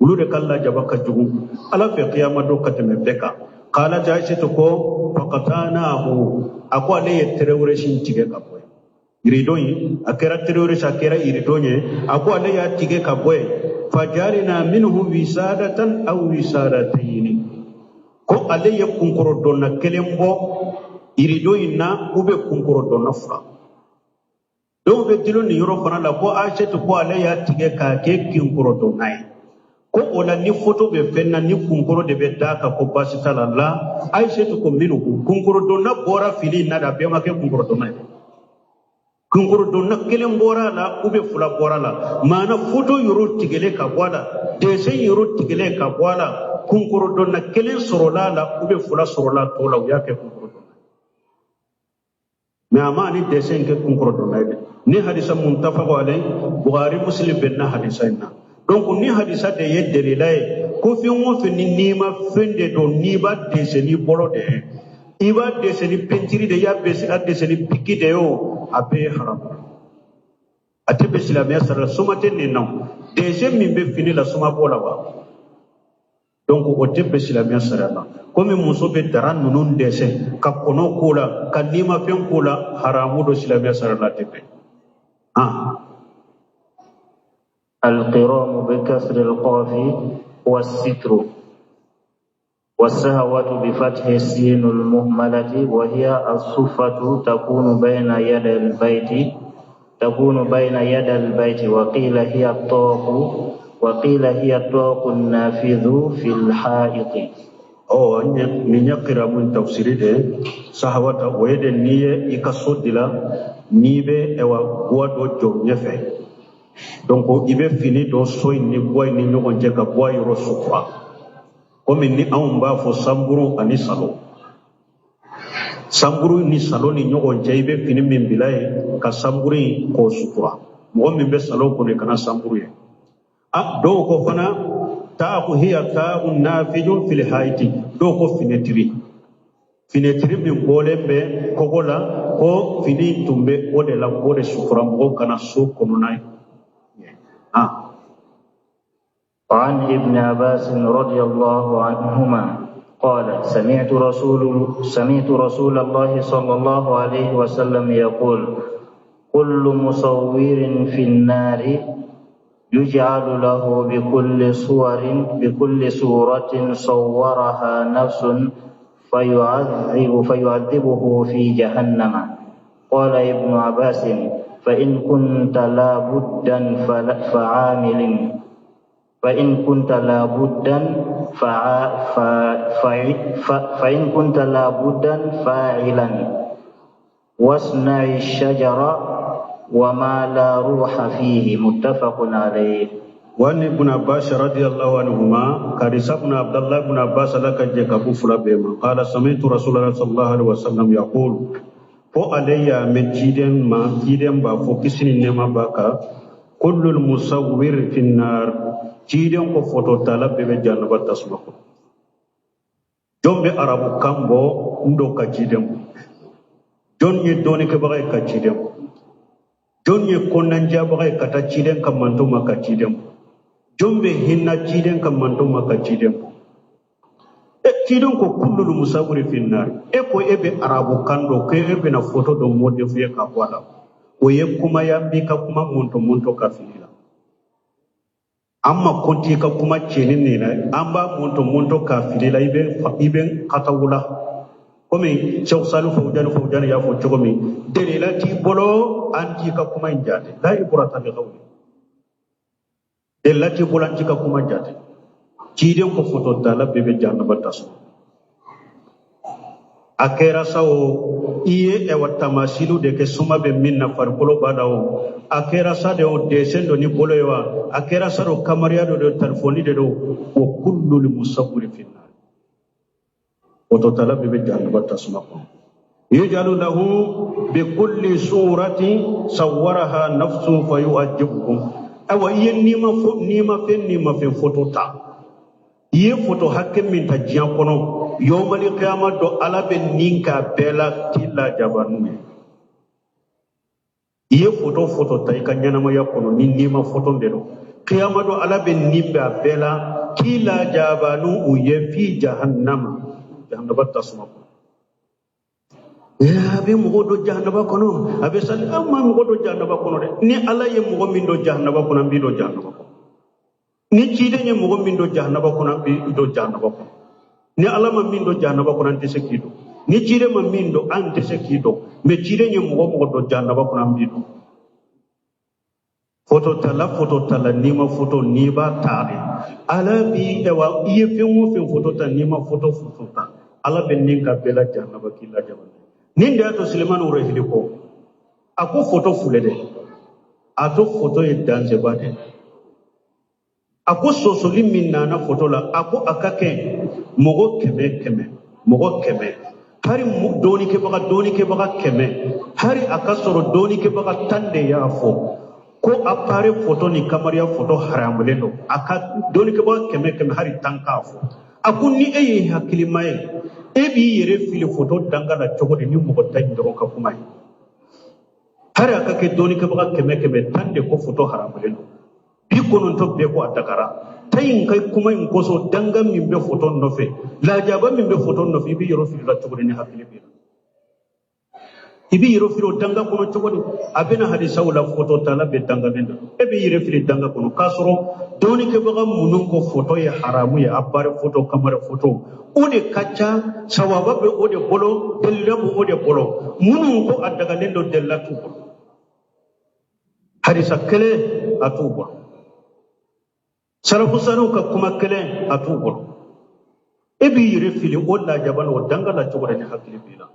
olu de ka lajaba ka jugu Ala fɛ kiyama don ka tɛmɛ bɛɛ kan. Qalat Aishatu ko faqatanahu, a ko ale ye terewuresin tigɛ ka bɔ yen, yiridon in a kɛra terewuresi, a kɛra yiridon ye, a ko ale y'a tigɛ ka bɔ yen. Fajalina minhu wisadatan aw wisadatayni, ko ale ye kunkɔrɔdonna kelen bɔ yiridon in na, u bɛ kunkɔrɔdonna fila. Dɔw bɛ dilo nin yɔrɔ fana la ko Aishatu ko ale y'a tigɛ k'a kɛ kunkɔrɔdonna ye, ko o la ni foto bɛ fɛn na, ni kunkɔrɔ de bɛ d'a kan, ko baasi t'a la. La Aishatu ko minnu kunkɔrɔdonna bɔra fini in na de, a bɛɛ ma kɛ kunkɔrɔdonna ye, kunkɔrɔdonna kelen bɔra a la, u bɛ fila bɔra a la, maana foto yɔrɔ tigɛlen ka bɔ a la, dessin yɔrɔ tigɛlen ka bɔ a la, kunkɔrɔdonna kelen sɔrɔla a la, u bɛ fila sɔrɔla a tɔ la, u y'a kɛ kunkɔrɔdonna. Mais a ma ni dessin kɛ kunkɔrɔdonna ye dɛ. Ni hadisa muntafaqu alayhi, Bukhari Muslim bɛnna hadisa in na. Donc ni hadisa de ye delila ye ko fɛn o fɛn ni n'i ma fɛn de don, n'i b'a dessin ni bolo de ye, i b'a dessin ni peinture de ye, i b'a dessin ni bic de ye, o a bɛɛ ye haramu, a tɛ bɛn silamɛya sariya la. Soma tɛ nin na, dessin min bɛ fini la, soma b'o la wa? Donc o tɛ bɛn silamɛya sariya la. Komi muso bɛ dara ninnu dessin ka kɔnɔ k'o la, ka nimafɛn k'o la, haramu don silamɛya sariya la, a tɛ bɛn. القرام بكسر القاف والستر، والسهوة بفتح السين المهملة، وهي الصفة تكون بين يدي البيت، تكون بين يدي البيت، وقيل هي الطاق، وقيل هي الطاق النافذ في الحائط. Oh, nin ye kiramu tafsiri de sahawata, o ye de n'i ye i ka so dila, n'i bɛ ɛwa guwa dɔ jɔ ɲɛfɛ, donc i bɛ fini dɔ so in ni guwa in ni ɲɔgɔn cɛ ka guwa yɔrɔ sutura, komi ni anw b'a fɔ sanburu ani salo, sanburu ni salo ni ɲɔgɔn cɛ, i bɛ fini min bila yen ka sanburu in k'o sutura, mɔgɔ min bɛ salo kɔnɔ i kana sanburu ye. A dɔw ko fana taaku hiya taa'un nafijun fil haiti, dɔw ko finɛtiri, finɛtiri min bɔlen bɛ kɔgɔ la, ko fini tun bɛ o de la k'o de sutura mɔgɔw kana so kɔnɔna ye. عن ابن عباس رضي الله عنهما قال سمعت رسول الله صلى الله عليه وسلم يقول كل مصور في النار يجعل له بكل صورة صورها نفس فيعذبه في جهنم. قال ابن عباس فإن كنت لابدا فعامل فإن كنت لابدا فإن كنت لابدا فاعلا واصنع الشجر وما لا روح فيه. متفق عليه. وعن ابن عباس رضي الله عنهما قال ابن عبد الله بن عباس لك جاكبو فلا بما قال سمعت رسول الله صلى الله عليه وسلم يقول fo ale y'a mɛn ciden ma, ciden b'a fɔ kisi ni nɛɛma b'a kan, kullul musawwir fi nnar, ciden ko fototala bɛɛ bɛ jahanaba tasuma kɔnɔ. Jɔn bɛ arabu kan bɔ n dɔ ka ciden bɔ, jɔn ye dɔnnikɛbaga ye ka ciden bɔ, jɔn ye kɔnɔnandiyabaga ye ka taa ciden ka manton ma ka ciden bɔ, jɔn bɛ hinɛ ciden ka manton ma ka ciden bɔ. E ciden ko kullul musawwir fi nnar, e ko e bɛ arabu kan dɔn ko e bɛna foto dɔ modifier ka bɔ a la, o ye kuma ye, an b'i ka kuma mɔntɔ mɔntɔ ka fili la, an ma kɔnti i ka kuma tiɲɛni nin na, an b'a mɔntɔ mɔntɔ ka fili la, i bɛ katawula komi Cheikh Salih Fawjani y'a fɔ cogo min, delila t'i bolo an t'i ka kuma in jate, la ibrata bi qawli, delila t'i bolo an t'i ka kuma jate. Ciden ko foto tala bɛɛ bɛ jahanaba tasuma. A kɛra sa o, i ye ɛwa tamasiliw de kɛ suma bɛ min na farikolo b'a la o, a kɛra sa de o, dessin dɔ ni bolo ye wa, a kɛra sa o, kamariya dɔ de, telefɔni de don, wa kullul musawwiri fi nar. Foto tala bɛɛ bɛ jahanaba tasuma kɔnɔ. Yujalu lahu bi kulli surati sawwaraha nafsu fa yu'ajjibuhum. Ayiwa, i ye nima fɛn foto ta, i ye foto hakɛ min ta diɲɛ kɔnɔ, yawmali kiyama dɔ Ala bɛ nin k'a bɛɛ la k'i lajaba n'u ye. I ye foto ta i ka ɲɛnamaya kɔnɔ ni nima foto de don, kiyama dɔ Ala bɛ nin bɛ a bɛɛ la k'i lajaba n'u ye fi jahannama, jahannaba tasuma kɔnɔ. A bɛ mɔgɔ don jahanaba kɔnɔ, a bɛ sali, an ma mɔgɔ don jahanaba kɔnɔ dɛ. Ni Ala ye mɔgɔ min don jahanaba kɔnɔ, an b'i don jahanaba kɔnɔ. Ni ciden ye mɔgɔ min don jahanaba kɔnɔ, an b'i don jahanaba kɔnɔ. Ni Ala ma min don jahanaba kɔnɔ, an tɛ se k'i don. Ni ciden ma min don, an tɛ se k'i don. Mɛ ciden ye mɔgɔ don jahanaba kɔnɔ, an b'i don. Foto tala, n'i ma foto, n'i b'a ta de, Ala b'i, ɛwa, i ye fɛn o fɛn foto ta, n'i ma foto ta, Ala bɛ nin ka bɛɛ la jahanaba k'i lajaba. Nin de y'a to Sulemani Wurahili ko, a ko foto filɛ dɛ, a to foto ye danseba dɛ. A ko sɔsɔli min nana foto la, a ko a ka kɛ mɔgɔ 100 100, mɔgɔ 100, hari dɔɔnikɛbaga 100, hari a ka sɔrɔ dɔɔnikɛbaga 10 de y'a fɔ ko appareil foto ni kamariya foto haramulen don. A ka dɔɔnikɛbaga 100 100, hari 10 k'a fɔ. A ko ni e ye hakilima ye, e b'i yɛrɛ fili foto danga la cogo di ni mɔgɔ ta in dɔrɔn ka kuma ye? Hari a ka kɛ dɔɔnikɛbaga 100 100, 10 de ko foto haramulen don, 90 bɛɛ ko a dagara. Ta in ka kuma in kosɔn, danga min bɛ foto nɔfɛ, lajaba min bɛ foto nɔfɛ, i b'i yɔrɔ fili la cogo di ni hakili b'i la? I b'i yɛrɛ fili o danga kɔnɔ cogo di? A bɛna hadisaw la, foto tala bɛ dangalen na, e b'i yɛrɛ fili danga kɔnɔ k'a sɔrɔ dɔɔnikɛbaga minnu ko foto ye haramu ye, appareil foto, kamara foto, o de ka ca, sawaba bɛ o de bolo, delila bɛ o de bolo. Minnu ko a dagalen don, delila t'u bolo, hadisa kelen a t'u bolo, salafusaniw ka kuma kelen a t'u bolo. E b'i yɛrɛ fili o lajaba o danga la cogo di ni hakili b'i la?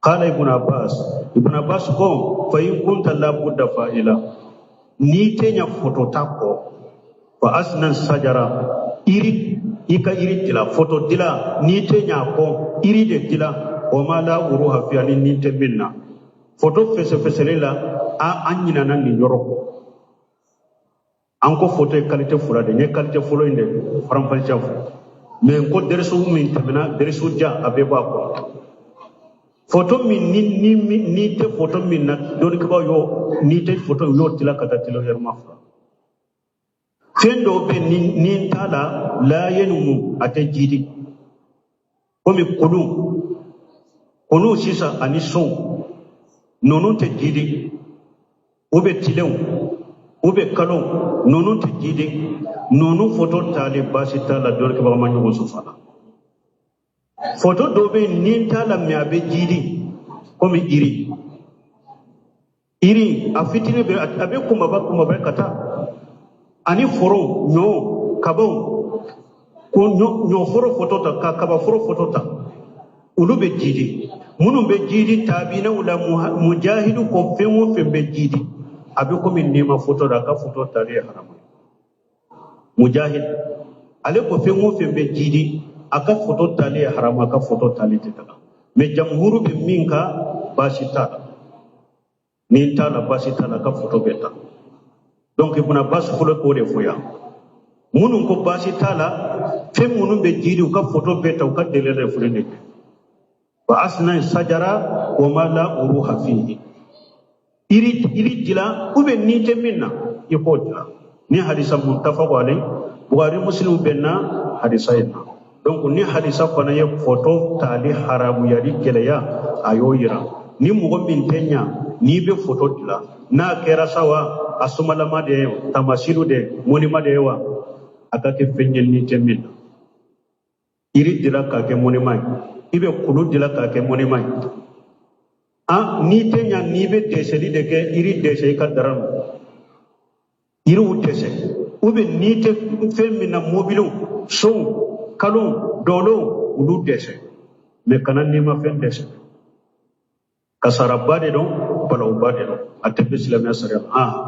Qala Ibn Abbas, Ibn Abbas ko fa in kunta la budda fa'ila, n'i tɛ ɲa foto ta kɔ, fa asnan sajara, iri, i ka iri dila, foto dila, n'i tɛ ɲa a kɔ, iri de dila, o ma la uruha fi, ani ni tɛ min na foto fɛsɛfɛsɛli la, an ɲinana nin yɔrɔ kɔ. An ko foto ye qualité fila de ye, n ye qualité fɔlɔ in de faranfasiya fɔ, mais n ko dɛrɛsiw min tɛmɛna, dɛrɛsiw ja a bɛɛ b'a kɔnɔ. Foto min ni tɛ foto min na, dɔnnikɛbaaw y'o, ni tɛ foto y'o tila ka taa tila yɛrɛma fila. Fɛn dɔw bɛ ni t'a la, la yenumu, a tɛ jiidi, komi kulu sisan ani sow, ninnu tɛ jiidi, u bɛ tilenw, u bɛ kalo, ninnu tɛ jiidi, ninnu foto tali baasi t'a la, dɔnnikɛbagaw ma ɲɔgɔn sɔsɔ a la. Foto dɔw bɛ yen ni t'a la, mɛ a bɛ jiidi, komi iri, iri a fitinin bɛ, a bɛ kunbaba kunbaba ka taa, ani foro, ɲɔ, kabaw, ko ɲɔforo foto ta, ka kabaforo foto ta, olu bɛ jiidi. Minnu bɛ jiidi taabinaw la, mujahidu ko fɛn o fɛn bɛ jiidi, a bɛ komi nima foto la, a ka foto tali ye haramu ye. Mujahid ale ko fɛn o fɛn bɛ jiidi, a ka foto tali ye haramu, a ka foto tali tɛ taga. Mɛ jamhuru bɛ min kan, baasi t'a la, ni t'a la baasi t'a la, a ka foto bɛ ta. Donc Ibn Abbas fɔlɔ k'o de fɔ yan. Minnu ko baasi t'a la, fɛn minnu bɛ jiidi, u ka foto bɛ ta, u ka délai de filɛ nin ye. Wa asna sajara wa ma la uruha fihi, iri dila, ou bien ni tɛ min na, i k'o dila. Ni hadisa muttafaqu alayhi, Bukhari Muslim bɛnna hadisa in na. Donc ni hadisa fana ye foto tali haramuyali gɛlɛya, a y'o yira. Ni mɔgɔ min tɛ ɲa, n'i bɛ foto dila, n'a kɛra sa wa, a sumalama de ye, tamasilu de ye, monument de ye wa, a ka kɛ fɛn ye ni tɛ min na. Iri dila k'a kɛ monument ye, i bɛ kulu dila k'a kɛ monument ye. N'i tɛ ɲa, n'i bɛ dɛsɛli de kɛ, iri dɛsɛ i ka dara nɔ, yiriw dɛsɛ, ou bien n'i tɛ fɛn min na, mobiliw Sonw, kalonw, dɔlɔw, olu dɛsɛ, mais kana nimafɛn dɛsɛ. Kasaraba de don, balawuba de don, a tɛ bɛ silamɛya sariya la.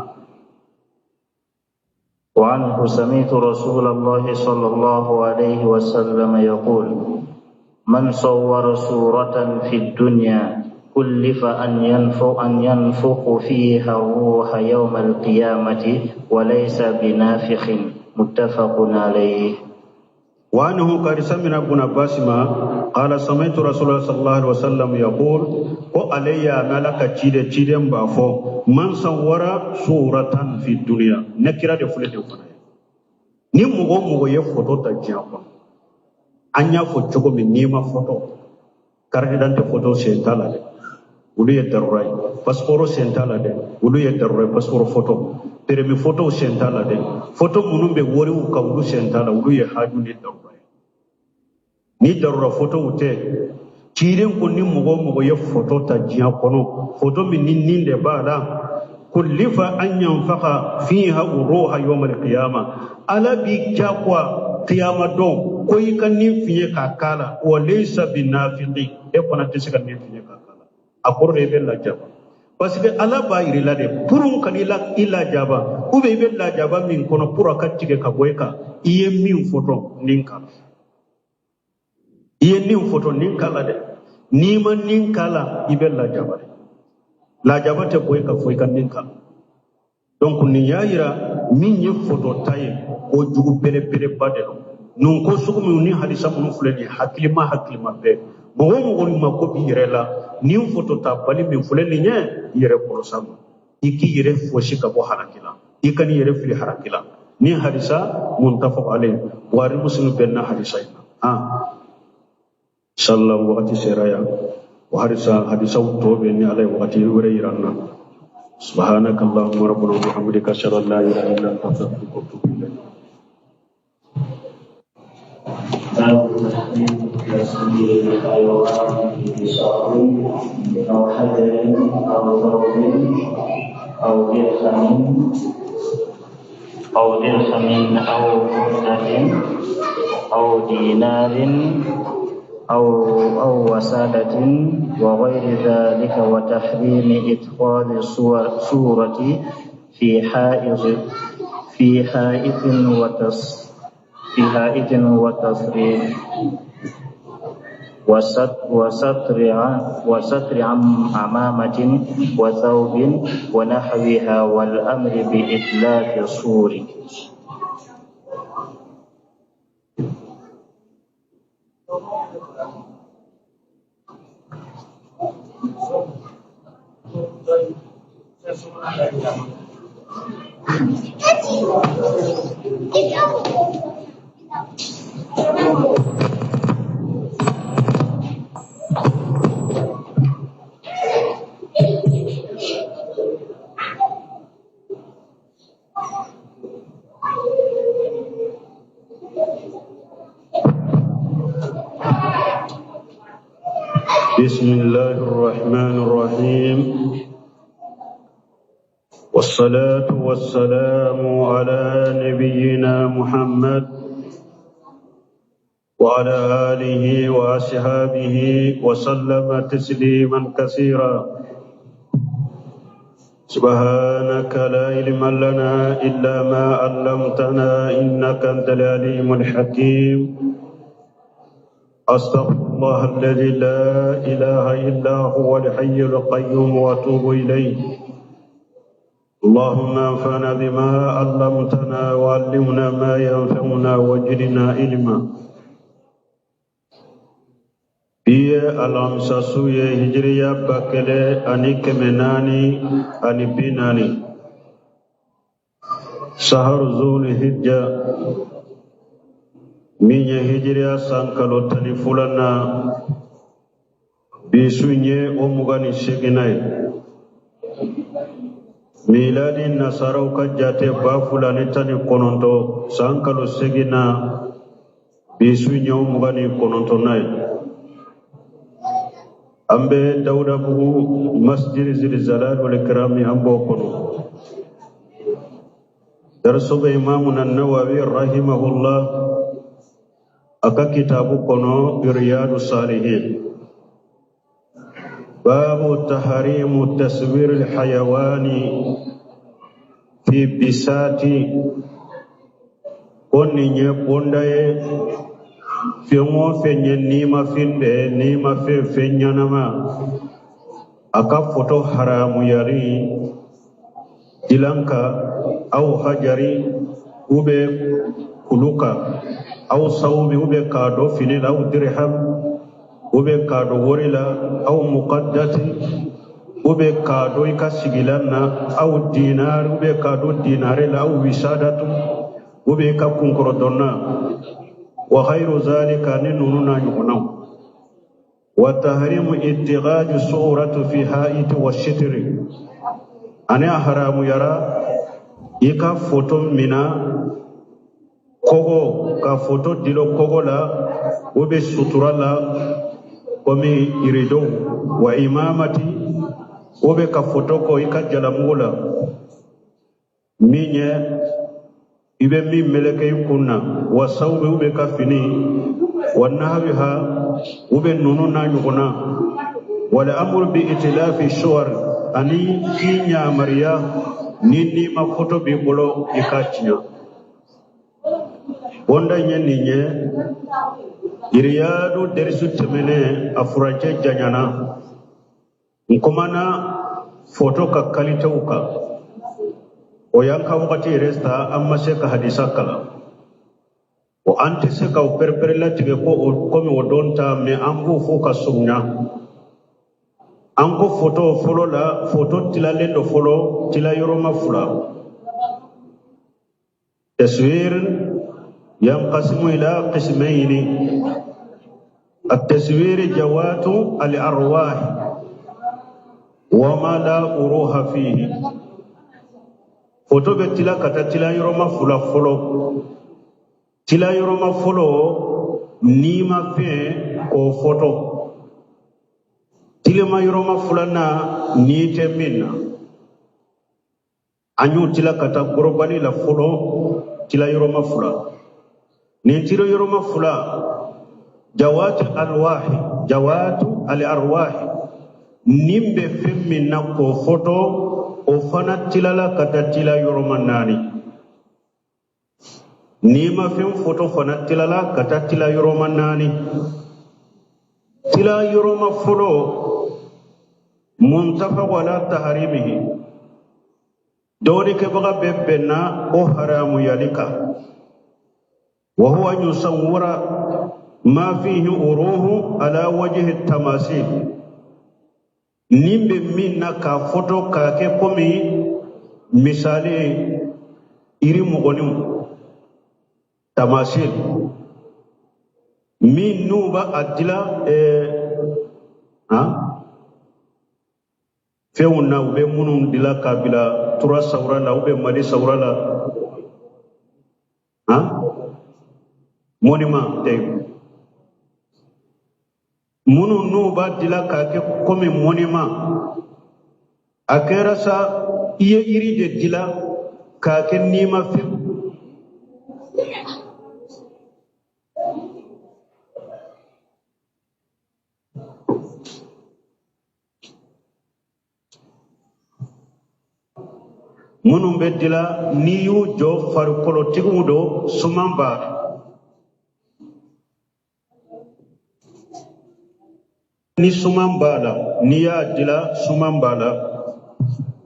وعنه سمعت رسول الله صلى الله عليه وسلم يقول من صور صورة في الدنيا كلف أن ينفخ فيها الروح يوم القيامة وليس بنافخ متفق عليه. وعنه قال سمعنا ابن عباس ما قال سمعت رسول الله صلى الله عليه وسلم يقول وعلي ملك تشيد تشيدن بافو من صور صورة في الدنيا نكرة de filɛ nin fana ye. Ni mɔgɔ o mɔgɔ ye photo ta diɲɛ kɔnɔ, an y'a fɔ cogo min, n'i ma photo, carte d'identité photo sen t'a la dɛ, olu ye darura ye. Passeport sen t'a la dɛ, olu ye darura ye. Passeport photo, permis photo sen t'a la dɛ. Photo minnu bɛ wariw kan, olu sen t'a la, olu ye haju ni darura ye. Ni darura photow tɛ, ciden ko ni mɔgɔ o mɔgɔ ye photo ta diɲɛ kɔnɔ, photo min ni nin de b'a la, kullifa an yanfaka fiha ruha yawm al-qiyama, ala b'i jagoya qiyama don ko i ka nin fiɲɛ k'a k'a la, wa laysa binafiqi, e fana tɛ se ka nin fiɲɛ k'a k'a la. A kɔrɔ de i bɛ lajaba, parce que ala b'a yir'i la de pour ka i lajaba, ou bien i bɛ lajaba min kɔnɔ pour a ka tigɛ ka bɔ i kan, i ye min photo nin k'a la, i ye nin photo nin k'a la dɛ. N'i ma nin k'a la, i bɛ lajaba dɛ. Lajaba tɛ bɔ i kan fo i ka nin k'a la. Donc nin y'a yira min ye photo ta ye, ko jugu belebeleba de don. Nin ko sugu minnu ni hadisa minnu filɛ nin ye, hakilima hakilima bɛɛ, mɔgɔ o mɔgɔ mako b'i yɛrɛ la, nin photo ta bali min filɛ nin ye, i yɛrɛ kɔlɔsi a ma, i k'i yɛrɛ fosi ka bɔ haraki la, i kan'i yɛrɛ fili haraki la. Nin hadisa muntafaq alayhi, Buhari Muslim bɛnna hadisa in na. Inshallah wagati sera yan, o hadisa hadisaw tɔ bɛ ni Ala ye wagati wɛrɛ yira an na. سبحانك اللهم ربنا وبحمدك أشهد أن لا إله إلا أنت أستغفرك وأتوب إليك. باب تحريم تصوير الحيوان بشعر أو حجر أو ثوب أو درهم أو فضة أو دينار أو وسادة وغير ذلك، وتحريم إدخال صورة في حائط وتصريف وستر عمامة وثوب ونحوها، والأمر بإتلاف الصور. بسم الله الرحمن الرحيم، والصلاة والسلام على نبينا محمد وعلى آله وأصحابه وسلم تسليما كثيرا. سبحانك لا علم لنا إلا ما علمتنا إنك أنت العليم الحكيم. أستغفر الله الذي لا إله إلا هو الحي القيوم وأتوب إليه. اللهم انفعنا بما علمتنا وعلمنا ما ينفعنا وزدنا علما. Bi alamisa su ye hijiriya 1440, saharu zul hijja, min ye hijiriya san kalo 12nan, bi su ye o 28nan ye. Miladi nasaraw ka jate 2019 san kalo 8nan, bi su ye o 29nan ye. An bɛ Dawudabugu masjid Zilzalal wal Ikrami, an b'o kɔnɔ. Dariso bɛ Imamu Nawawi rahimahullah. A ka kitabu kɔnɔ Riyadu Salihin, babu taharimu taswir alhayawani fi bisati. Ko nin ye bonda ye, fɛn o fɛn ye nimafɛn de ye, nimafɛn, fɛn ɲɛnama, a ka foto haramuyali dilan kan, aw hajari u bɛ kulu kan, aw sawbi u bɛ k'a don fini la, aw dirham u bɛ k'a don wari la, aw muqaddati u bɛ k'a don i ka sigilan na, aw dinar u bɛ k'a don dinare la, aw wisadatu u bɛ i ka kunkɔrɔdɔnna, wa ghayru zalika, ni ninnu n'a ɲɔgɔnnaw. Wa tahrimu ittighaju suratu fi ha'iti wa shitri, ani a haramuyara i ka foto mina kogo, ka foto dilo kogo la u bɛ sutura la komi iridow, wa imamati u bɛ ka foto kɔ i ka jalamugu la, min ye i bɛ min meleke i kun na, wa sawbi u bɛ ka fini, wa nahwiha u bɛ ninnu n'a ɲɔgɔnna. Wal amru bi itilafi suwar, ani k'i yamaruya ni n'i ma foto b'i bolo i k'a tiɲɛ. Bonda in ye nin ye, Riyadu derisu tɛmɛnen a furancɛ janyana, n kumana foto ka kalitew kan. O y'an ka wagati yɛrɛ ta, an ma se ka hadisa kalan. O an tɛ se ka o pɛrɛpɛrɛ latigɛ ko o komi o don ta, mɛ an b'o fɔ ka surunya. An ko foto fɔlɔ la, foto tilalen don fɔlɔ tila yɔrɔma fila. Taswir yanqasimu ila qismayni: التصوير جوات الأرواح وما لا أروح فيه. Foto bɛ tila ka taa tila yɔrɔma fila fɔlɔ. Tila yɔrɔma fɔlɔ, n'i ma fɛn k'o foto. Tilema yɔrɔma filanan, n'i tɛ min na. An y'o tila ka taa gorobali la fɔlɔ, tila yɔrɔma fila. Nin tila yɔrɔma fila, jawatu alwahi, jawatu al arwahi, nin bɛ fɛn min na k'o foto, o fana tilala ka taa tila yɔrɔma naani. N'i ma fɛn foto fana tilala ka taa tila yɔrɔma naani. Tila yɔrɔma fɔlɔ, muntafaqu ala taharimihi, dɔɔnikɛbaga bɛɛ bɛnna o haramuyali kan. Wa huwa an yusawwira ma fihi uruhu ala wajhi tamasil, nin bɛ min na k'a foto k'a kɛ komi misali iri mɔgɔninw, tamasil min n'u b'a a dila han fɛnw na, u bɛ minnu dila k'a bila tura sawura la, u bɛ Mali sawura la, han monument tɛ, minnu n'u b'a dila k'a kɛ komi monument. A kɛra sa i ye yiri de dila k'a kɛ nimafɛn. Minnu bɛ dila n'i y'u jɔ, farikolotigiw don, suman b'a la. Ni suman b'a la, n'i y'a dila suman b'a la,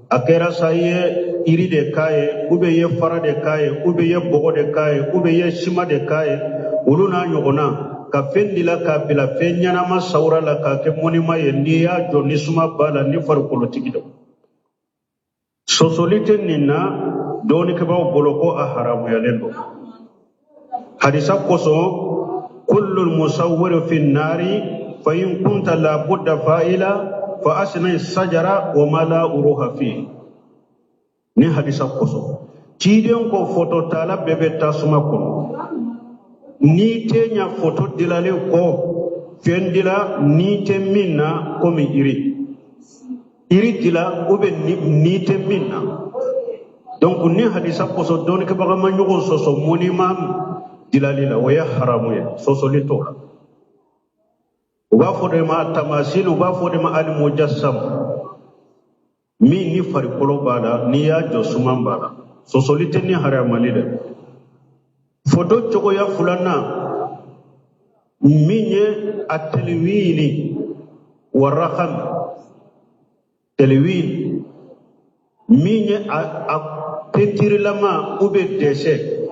a kɛra sa i ye yiri de k'a ye, ou bien i ye fara de k'a ye, ou bien i ye bɔgɔ de k'a ye, ou bien i ye sima de k'a ye, olu n'a ɲɔgɔnna, ka fɛn dila k'a bila fɛn ɲɛnama sawura la k'a kɛ monument ye, n'i y'a jɔ ni suma b'a la, ni farikolotigi don. Sɔsɔli tɛ nin na dɔɔnikɛbaaw bolo ko a haramuyalen don. Hadisa kosɔn, kullu musawwiru fi nari, fa in kunta la budda fa'ila fa asna sajara wa ma la uruha fi. Ni hadisa kosɔn, ciden ko foto tala bɛɛ bɛ tasuma kɔnɔ. N'i tɛ ɲa foto dilalen kɔ, fɛn dila n'i tɛ min na komi yiri iri dila, ou bien n'i tɛ min na. Donc ni hadisa kosɔn, dɔɔnikɛbaga ma ɲɔgɔn sɔsɔ monument. dilali la, o ye haramu ye, sɔsɔli t'o la. U b'a fɔ de ma tamasil, u b'a fɔ de ma alimujassam, min ni farikolo b'a la, n'i y'a jɔ suman b'a la, sɔsɔli tɛ ni haramali dɛ. Foto cogoya filanan min ye a tɛliwini wa rakam, tɛliwini min ye a pentirilama ou bien dessin,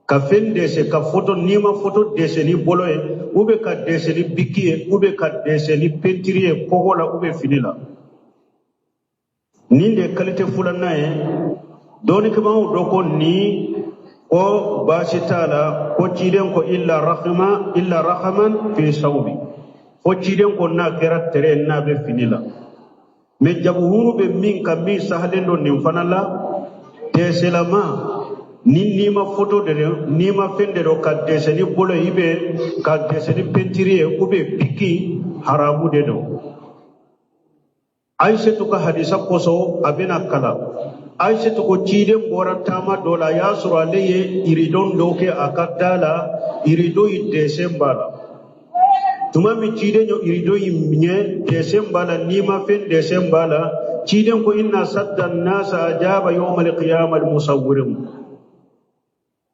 ka fɛn dessin, ka foto, n'i ma foto dessin ni bolo ye ou bien ka dessin ni biki ye ou bien ka dessin ni pentiri ye kɔgɔ la ou bien fini la, nin de ye qualité filanan ye. Dɔnnikɛbagaw dɔ ko nin ko baasi t'a la, ko ciden ko illa rahma, illa rahman fi sawbi, fo ciden ko n'a kɛra tere n'a bɛ fini la. Mais jabuhuru bɛ min ka min sahalen don nin fana la, dɛsɛlama ni n'i ma foto de don, n'i ma fɛn de don ka dɛsɛ ni bolo ye, i bɛ ka dɛsɛ ni pentiri ye ou bien biki, haramu de don. Aïssatou ka hadisa kosɔn a bɛna kalan. Aïssatou ko ciden bɔra taama dɔ la, a y'a sɔrɔ ale ye iridon dɔ kɛ a ka da la, irido in dɛsɛ b'a la. Tuma min ciden ye irido in ɲɛ, dɛsɛ b'a la, n'i ma fɛn dɛsɛ b'a la, ciden ko inna sadda nasa ajaba yawmal qiyamah al-musawwirin.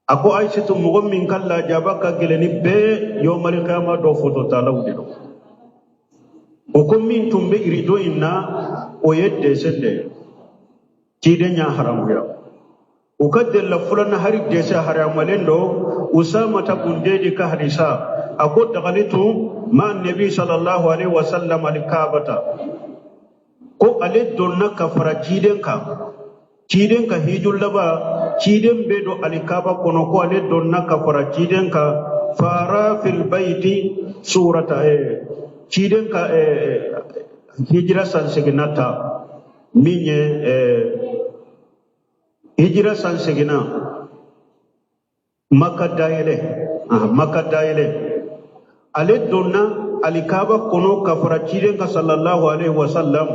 A ko Aïssatou mɔgɔ min ka lajaba ka gɛlɛn ni bɛɛ yawmal qiyamah dɔ foto talaw de don. O ko min tun bɛ irido in na, o ye dɛsɛ de ye. Ciden y'a haramuya. U ka delila filanan hari dɛsɛ haramalen don. Usamata bun Zaydi ka hadisa, a ko dagalitu ma nabi sallallahu alaihi wasallam alkaabata, ko ale donna ka fara ciden kan, ciden ka hiju laban, ciden bɛ don alikaba kɔnɔ, ko ale donna ka fara ciden kan, fara fil baiti surata, ciden ka hijira san seginna ta min ye hijira san seginna Maka dayɛlɛ, Maka dayɛlɛ, ale donna alikaba kɔnɔ ka fara ciden kan sallallahu alaihi wasallam,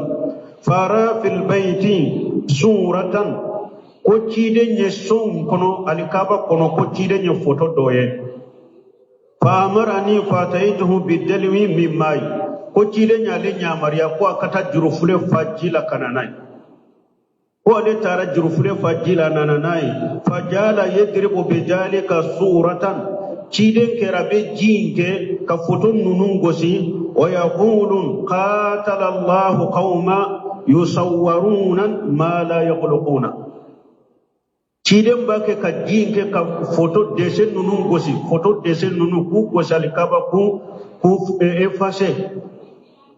fara fil baiti suratan, ko ciden ye so in kɔnɔ alikaba kɔnɔ, ko ciden ye foto dɔ ye. Fa amarani fataytuhu bidalwi min mai, ko ciden y'ale yamaruya ko a ka taa jurufule fa ji la ka na n'a ye. Ko ale taara jurufule fa ji la nana n'a ye. Fa jala yadribu bidhalika suratan, ciden kɛra bɛ ji in kɛ ka foto ninnu gosi. Wa yaqulun qatala Allahu qawma yusawwaruna ma la yakhluquna. Ciden b'a kɛ ka ji in kɛ ka foto dessin ninnu gosi, foto dessin ninnu k'u gosi alikaba k'u effacer,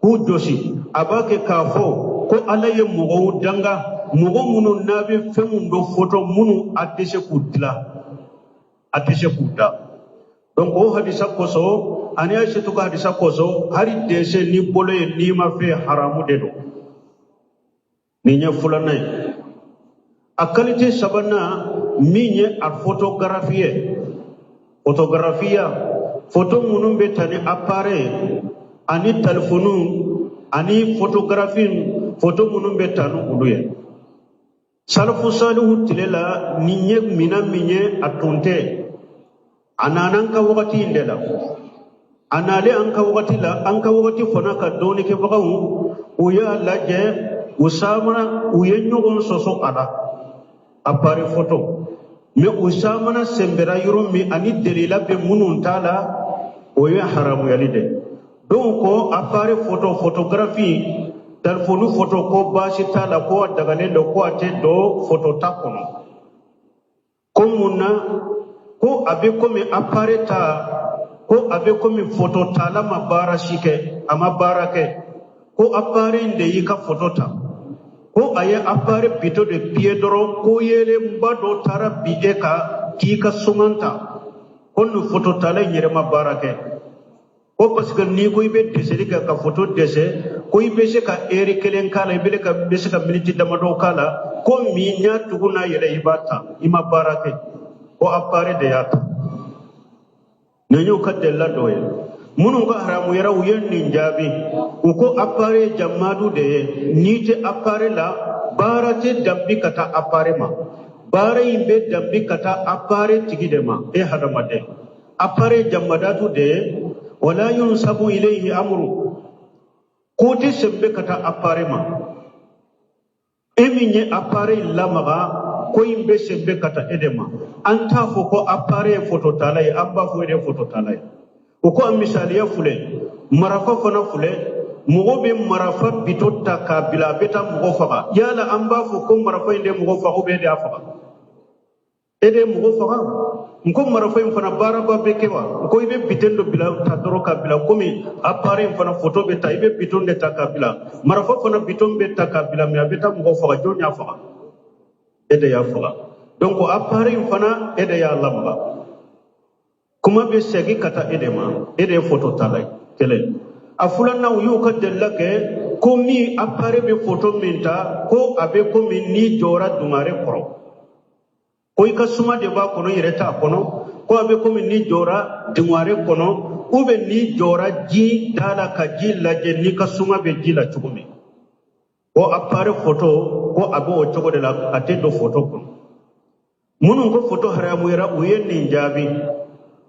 k'u josi. A b'a kɛ k'a fɔ ko Ala ye mɔgɔw danga, mɔgɔ minnu n'a bɛ fɛnw dɔ foto minnu a tɛ se k'u dilan, a tɛ se k'u da. Donc o hadisa kosɔn ani Aïssatou ka hadisa kosɔn, hali dessin ni bolo ye n'i ma fɛn haramu de don. Nin ye filanan ye. A qualité sabanan min ye a photographie ye, photographia, photo minnu bɛ ta ni appareil ani téléphone ani photographie, photo minnu bɛ ta ni olu ye. Salafu salihu tile la nin ye minɛn min ye a tun tɛ, a nana an ka wagati in de la, a nalen an ka wagati la, an ka wagati fana ka dɔnnikɛbagaw u y'a lajɛ, u samana, u ye ɲɔgɔn sɔsɔ a la appareil photo, mais u samana sɛnbɛra yɔrɔ min ani delila bɛ minnu t'a la, o ye haramuyali de. Donc ko appareil photo, photographie, téléphone photo, ko baasi t'a la, ko a dagalen don, ko a tɛ don photo ta kɔnɔ. Ko mun na? Ko a bɛ komi appareil ta, ko a bɛ komi photo tala ma baara si kɛ, a ma baara kɛ, ko appareil in de y'i ka photo ta, ko a ye appareil bito de pied dɔrɔn, ko yeelenba dɔ taara bi e kan k'i ka suman ta, ko nin photo tala in yɛrɛ ma baara kɛ. Ko parce que n'i ko i bɛ dɛsɛli kɛ ka photo dɛsɛ, ko i bɛ se ka heure kelen k'a la, i bɛ se ka miniti damadɔ k'a la, ko min y'a tugu n'a yɛrɛ i b'a ta, i ma baara kɛ, ko appareil de y'a ta. Nin y'u ka delila dɔ ye. Minnu ka haramuyara u ye nin jaabi, u ko appareil jamadu de ye, n'i tɛ appareil la baara tɛ danbi ka taa appareil ma, Baara in bɛ danbi ka taa appareil tigi de ma, e hadamaden. Appareil jamadatu de ye, wala yunsabu ilayhi amru, ko tɛ sɛnbɛ ka taa appareil ma. E min ye appareil lamaga, ko in bɛ sɛnbɛ ka taa e de ma. An t'a fɔ ko appareil ye fototala ye, an b'a fɔ e de ye fototala ye. O ko a misaliya filɛ, marafa fana filɛ, mɔgɔ bɛ marafa bito ta k'a bila, a bɛ taa mɔgɔ faga. Yala an b'a fɔ ko marafa in de mɔgɔ faga ou bien e de y'a faga? E de ye mɔgɔ faga. N ko marafa in fana baaraba bɛ kɛ wa? N ko i bɛ bitɔn dɔ bila ta dɔrɔn ka bila, komi appareil in fana foto bɛ ta, i bɛ bitɔn de ta k'a bila. Marafa fana bitɔn bɛ ta k'a bila, mais a bɛ taa mɔgɔ faga. Jɔn y'a faga? E de y'a faga. Donc appareil in fana, e de y'a lamaga. Kuma bɛ segin ka taa e de ma, e de ye foto tala ye. Kelen. A filanan, u y'u ka delila kɛ ko min appareil bɛ foto min ta, ko a bɛ komi n'i jɔra dungare kɔrɔ, ko i ka suma de b'a kɔnɔ, i yɛrɛ t'a kɔnɔ, ko a bɛ komi n'i jɔra dungare kɔnɔ, ou bien n'i jɔra ji da la ka ji lajɛ, n'i ka suma bɛ ji la cogo min, ko appareil foto, ko a bɛ o cogo de la, a tɛ don foto kɔnɔ. Minnu ko foto haramuyara, u ye nin jaabi.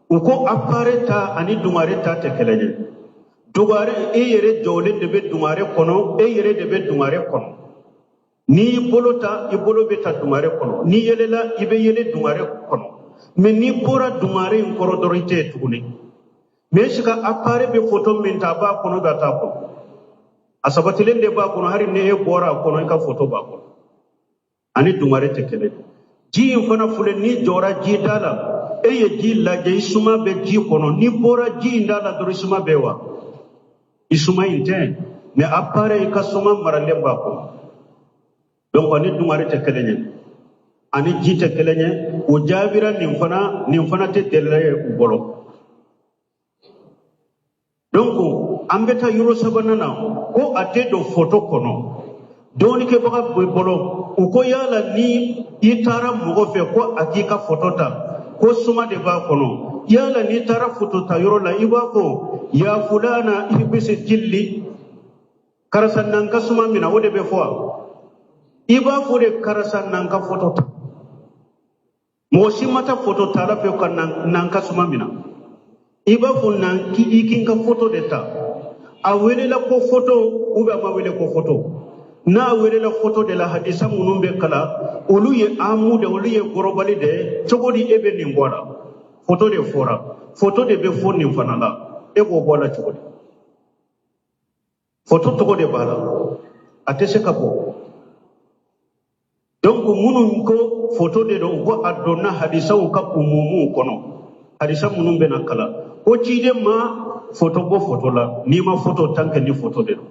U ko appareil ta ani dungare ta tɛ kelen ye. Dungare, e yɛrɛ jɔlen de bɛ dungare kɔnɔ, e yɛrɛ de bɛ dungare kɔnɔ. N'i y'i bolo ta, i bolo bɛ ta dungare kɔnɔ. N'i yɛlɛla, i bɛ yɛlɛ dungare kɔnɔ. Mais n'i bɔra dungare in kɔrɔ dɔrɔn, i tɛ yen tuguni. Mais est ce que appareil bɛ foto min ta, a b'a kɔnɔ bɛ a t'a kɔnɔ? A sabatilen de b'a kɔnɔ, hali ni e bɔra a kɔnɔ, i ka foto b'a kɔnɔ. Ani dungare tɛ kelen ye. Ji in fana filɛ, n'i jɔra ji da la, e ye ji lajɛ, i suma bɛ ji kɔnɔ. N'i bɔra ji in da la dɔrɔn, i suma bɛ wa? I suma in tɛ. Mais appareil, i ka suma maralen b'a kɔnɔ. Donc ani dungare tɛ kelen ye, ani ji tɛ kelen ye. O jaabira nin fana, nin fana tɛ delila ye u bolo. Donc an bɛ taa yɔrɔ sabanan na, ko a tɛ don foto kɔnɔ. Dɔɔnikɛbaga b'i bolo, u ko yala ni i taara mɔgɔ fɛ ko a k'i ka foto ta, ko suma de b'a kɔnɔ, yala n'i taara foto ta yɔrɔ la, i b'a fɔ ya fulana ihbisi jilli, karisa n'an ka suma mina, o de bɛ fɔ wa? I b'a fɔ de karisa n'an ka foto ta. Mɔgɔ si ma taa foto ta la fɛ ka n'an ka suma mina. I b'a fɔ n'an i k'i ka foto de ta. A welela ko foto ou bien a ma wele ko foto? N'a welela foto de la, hadisa minnu bɛ kalan, olu ye amu de, olu ye gɔrɔbali de ye. Cogo di e bɛ nin bɔ a la? Foto de fɔra, foto de bɛ fɔ nin fana la, e b'o bɔ a la cogo di? Foto tɔgɔ de b'a la, a tɛ se ka bɔ. Donc minnu ko foto de don, u ko a donna hadisaw ka umumuw kɔnɔ, hadisa minnu bɛna kalan, ko ciden ma foto bɔ foto la, n'i ma foto tan kɛ ni foto de don.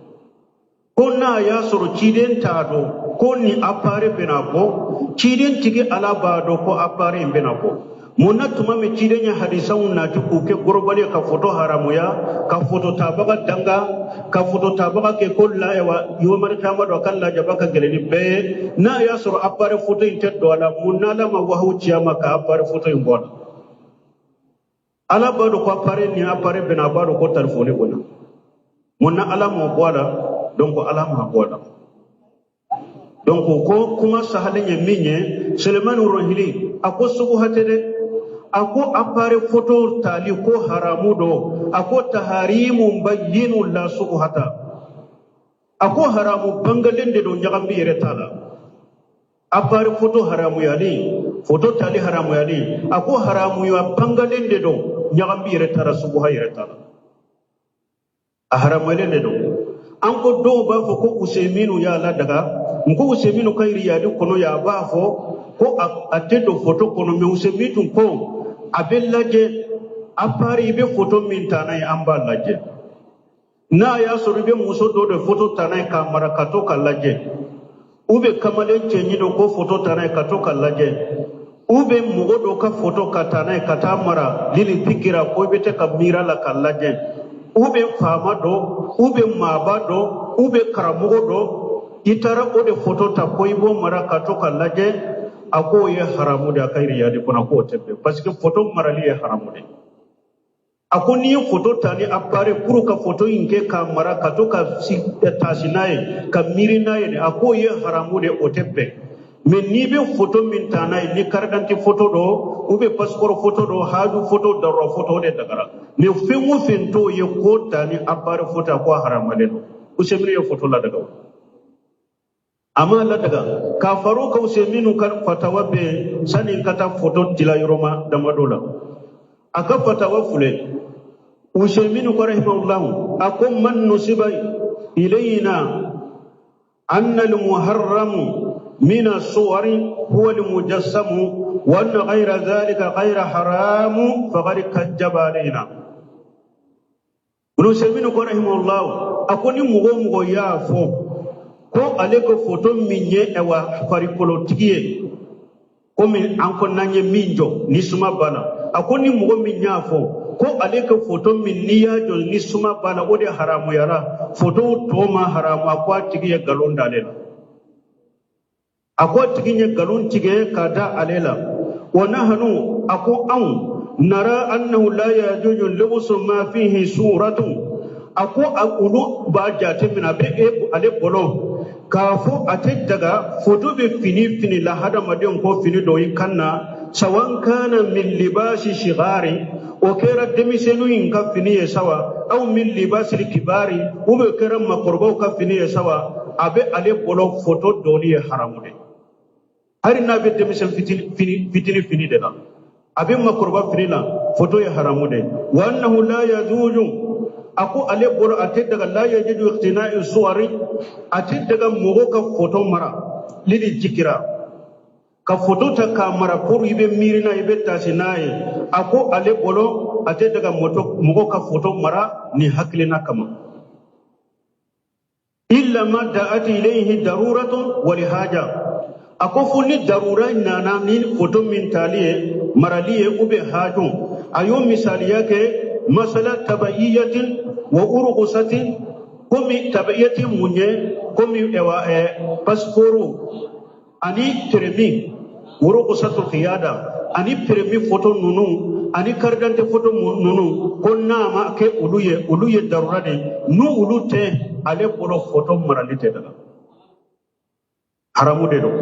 Ko n'a y'a sɔrɔ ciden t'a dɔn ko ni appareil bɛna bɔ, ciden tigi Ala b'a dɔn ko appareil in bɛna bɔ. Mun na tuma min ciden ye hadisaw nati k'u kɛ gɔrɔbali ye ka foto haramuya, ka foto tabaga danga, ka foto tabaga kɛ ko la yomari caman dɔ ka lajaba ka gɛlɛn ni bɛɛ ye, n'a y'a sɔrɔ appareil foto in tɛ don a la, mun n'Ala ma wahawu ci a ma ka appareil foto in bɔ a la? Ala b'a dɔn ko appareil ni appareil bɛna, a b'a dɔn ko telefɔni bɛna. Mun na Ala m'o bɔ a la? Donc Ala m'a bɔ a la. Donc ko kuma sahalen ye min ye, Sulemani Rohili a ko sugu hatɛ dɛ, a ko appareil photo tali ko haramu don, a ko taharimu bayyinu la sugu hata, a ko haramu bangalen de don, ɲagami yɛrɛ t'a la. Appareil photo haramuyali, photo tali haramuyali, a ko haramuya bangalen de don, ɲagami yɛrɛ t'a la, suguha yɛrɛ t'a la, a haramuyalen de don. An ko dɔw b'a fɔ ko Useminu y'a ladaga, n ko Useminu ka yiriyali kɔnɔ yan, a b'a fɔ ko a tɛ don foto kɔnɔ, mais Usemi tun ko a bɛ lajɛ appareil i bɛ foto min ta n'a ye, an b'a lajɛ. N'a y'a sɔrɔ i bɛ muso dɔ de foto ta n'a ye k'a mara ka to ka lajɛ, ou bien kamalen cɛɲi dɔ ko foto ta n'a ye ka to ka lajɛ, ou bien mɔgɔ dɔ ka foto ka ta n'a ye ka taa mara lili zikira, ko i bɛ tɛ ka miiri a la ka lajɛ, ou bien faama dɔ, ou bien maaba dɔ, ou bien karamɔgɔ dɔ, i taara o de foto ta ko i b'o mara ka to ka lajɛ, a k'o ye haramu de, a ka yiriyali kɔnɔ k'o tɛ bɛn, parce que foto marali ye haramu de. A ko n'i ye foto ta ni appareil pour ka foto in kɛ k'a mara ka to ka taasi n'a ye ka miiri n'a ye, a k'o ye haramu de, o tɛ bɛn. Mais n'i bɛ foto min ta n'a ye, ni carte d'identité foto don ou bien passeport foto don, haju foto, darura foto, o de dagara. Mais fɛn o fɛn t'o ye k'o ta ni appareil photo, a ko a haramalen don. Useminu ye foto ladaga, o a ma ladaga. K'a far'o kan, Useminu ka fatawa bɛ yen. Sani n ka taa foto dila yɔrɔ ma damadɔ la, a ka fatawa filɛ. Useminu ko rahimahullahu, a ko man nusiba ilayna anna al-muharramu من الصور هو المجسم وأن غير ذلك غير حرام فقد كذب علينا. Useminu ko rahimahullahu, a ko ni mɔgɔ o mɔgɔ y'a fɔ ko ale ko foto min ye ɛwa farikolotigi ye, komi an ko n'an ye min jɔ ni suma banna, a ko ni mɔgɔ min y'a fɔ ko ale ka foto min n'i y'a jɔ ni suma banna, o de haramuyara, foto tɔ ma haramu, a ko a tigi ye nkalon d'ale la. A ko a tigi ye nkalon tigɛ ka da ale la. Wa nahnu, a ko anw, nara annahu la yajuzu lubusu ma fihi suratu. A ko olu b'a jate minɛ, a bɛ e ale bolo k'a fɔ a tɛ daga foto bɛ fini fini la, hadamadenw ko fini dɔ i kan na, sawan kana min libasi shigari, o kɛra denmisɛnninw in ka fini ye sawa, aw min libasi kibari, ou bien kɛra makɔrɔbaw ka fini ye sawa, a bɛ ale bolo foto donni ye haramu de. Hali n'a bɛ denmisɛn fitini fitini fini de la, a bɛ makɔrɔba fini la, foto ye haramu de. Wa annahu la yajuzu, a ko ale bolo a tɛ daga, la yajuzu iqtina'i suwari, a tɛ daga mɔgɔ ka foto mara lili jikira, ka foto ta k'a mara pour i bɛ miiri n'a ye, i bɛ taasi n'a ye. A ko ale bolo a tɛ daga mɔgɔ ka foto mara nin hakilina kama, illa ma da'at ilayhi daruratun wa lihaja. A ko fo ni darura nana ni foto min tali ye, marali ye, ou bien haju. A y'o misaliya kɛ masala tabayiyatin wa urugusatin, komi tabayiyatin mun ye, komi ɛwa passeport ani permis, urugusatul qiyada ani permis foto ninnu ani carte d'identité foto ninnu, ko n'a ma kɛ olu ye, olu ye darura de, n'u olu tɛ, ale bolo foto marali tɛ daga, haramu de don.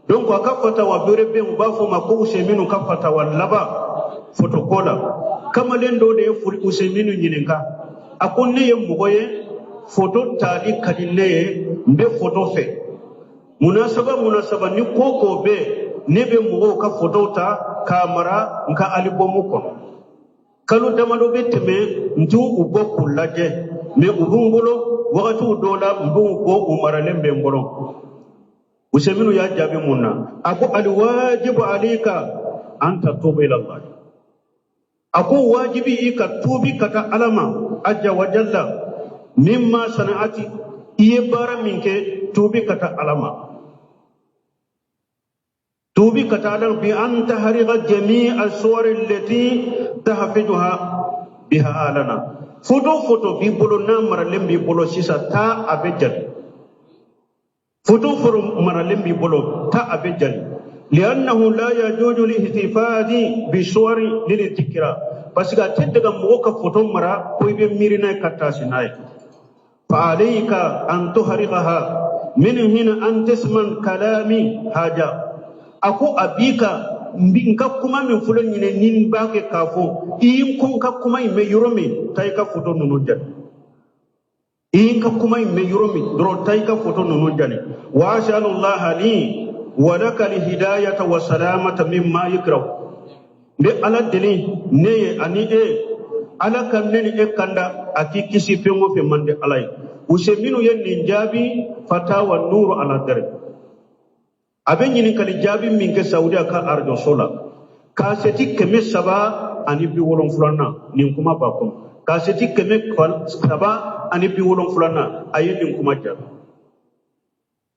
Donc a ka fatawa bere bɛ yen, u b'a fɔ ma ko Useminu ka fatawa laban foto ko la. Kamalen dɔ de ye Useminu ɲininka, a ko ne ye mɔgɔ ye, foto tali ka di ne ye, n bɛ foto fɛ, munasaba munasaba ni ko ko bɛ, ne bɛ mɔgɔw ka fotow ta k'a mara n ka alibomu kɔnɔ. Kalo damadɔ bɛ tɛmɛ, n t'u u bɔ k'u lajɛ, mais u bɛ n bolo. Wagatiw dɔw la, n b'u bɔ, u maralen bɛ n bolo. Useminu y'a jaabi mun na? A ko alwajibu alayka an tatuba ila Allah. A ko wajibi i ka tuubi ka taa Ala ma aja wa jalla mimma sana'ati, i ye baara min kɛ, tuubi ka taa Ala ma, tuubi ka taa Ala ma, bi an tahriqa jami'a suwari allati tahfiduha biha alana. Foto foto b'i bolo n'a maralen b'i bolo sisan, taa a bɛ jali. Foto foto maralen b'i bolo, taa a bɛ jali. Li'annahu la yajuzu lihtifadi bisuwari lilidikira, parce que a tɛ daga mɔgɔ ka foto mara ko i bɛ miiri n'a ye ka taasi n'a ye. Fa alayka an tuhriqaha min hina an tasman kalami haja. A ko a b'i ka n ka kuma min fɔlɔ ɲinɛ ni n b'a kɛ k'a fɔ i ye, ko n ka kuma in mɛn yɔrɔ min, taa i ka foto ninnu jali. I ye n ka kuma in mɛn yɔrɔ min dɔrɔn, taa i ka foto ninnu jali. Wa asalullaha li wa laka alhidayata wa salamata mimma yukrahu. N bɛ Ala deli ne ye ani e, Ala ka ne ni e kanda, a k'i kisi fɛn o fɛn man di Ala ye. Useminu ye nin jaabi fatawa nuru ala dɛrɛ. A bɛ ɲininkali jaabi min kɛ Saudiya ka arajoso la, kasɛti 370nan, nin kuma b'a kɔnɔ. Kasɛti 370nan, a ye nin kuma jaabi.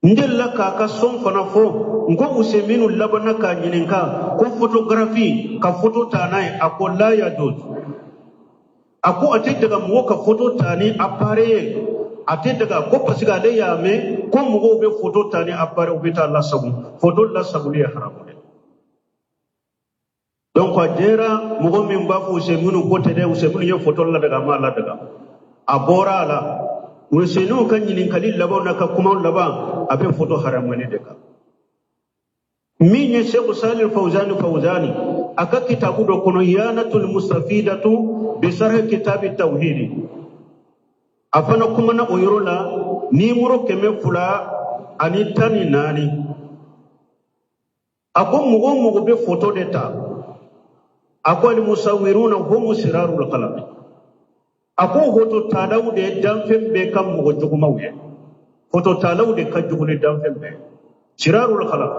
N delila k'a ka sɔn fana fɔ n ko Useminu labanna k'a ɲininka ko photographie, ka photo ta n'a ye, a ko la yajuz. A ko a tɛ daga mɔgɔ ka photo ta ni appareil ye, a tɛ daga, ko parce que ale y'a mɛn ko mɔgɔw bɛ photo ta ni appareil, u bɛ taa lasago. Photo lasagoli ye haramu de. Donc a jɛra mɔgɔ min b'a fɔ Useminu ko tɛ dɛ, Useminu ye photo ladaga, a ma ladaga, a bɔra a la. Useminu ka ɲininkali laban n'a ka kumaw laban, a bɛ photo haramuyali de kan. Min ye Sheikh Salih Fawzani Fawzani a ka kitabu dɔ kɔnɔ, Yanatul Mustafidatu bi sarh kitabi tawhidi, a fana kumana o yɔrɔ la nimoro 214. A ko mɔgɔ o mɔgɔ bɛ foto de ta, a ko alimusawiruna humu sirarul khalaq, a ko foto talaw de ye danfɛn bɛɛ ka mɔgɔ jugumaw ye, foto talaw de ka jugu ni danfɛn bɛɛ, sirarul khalaq.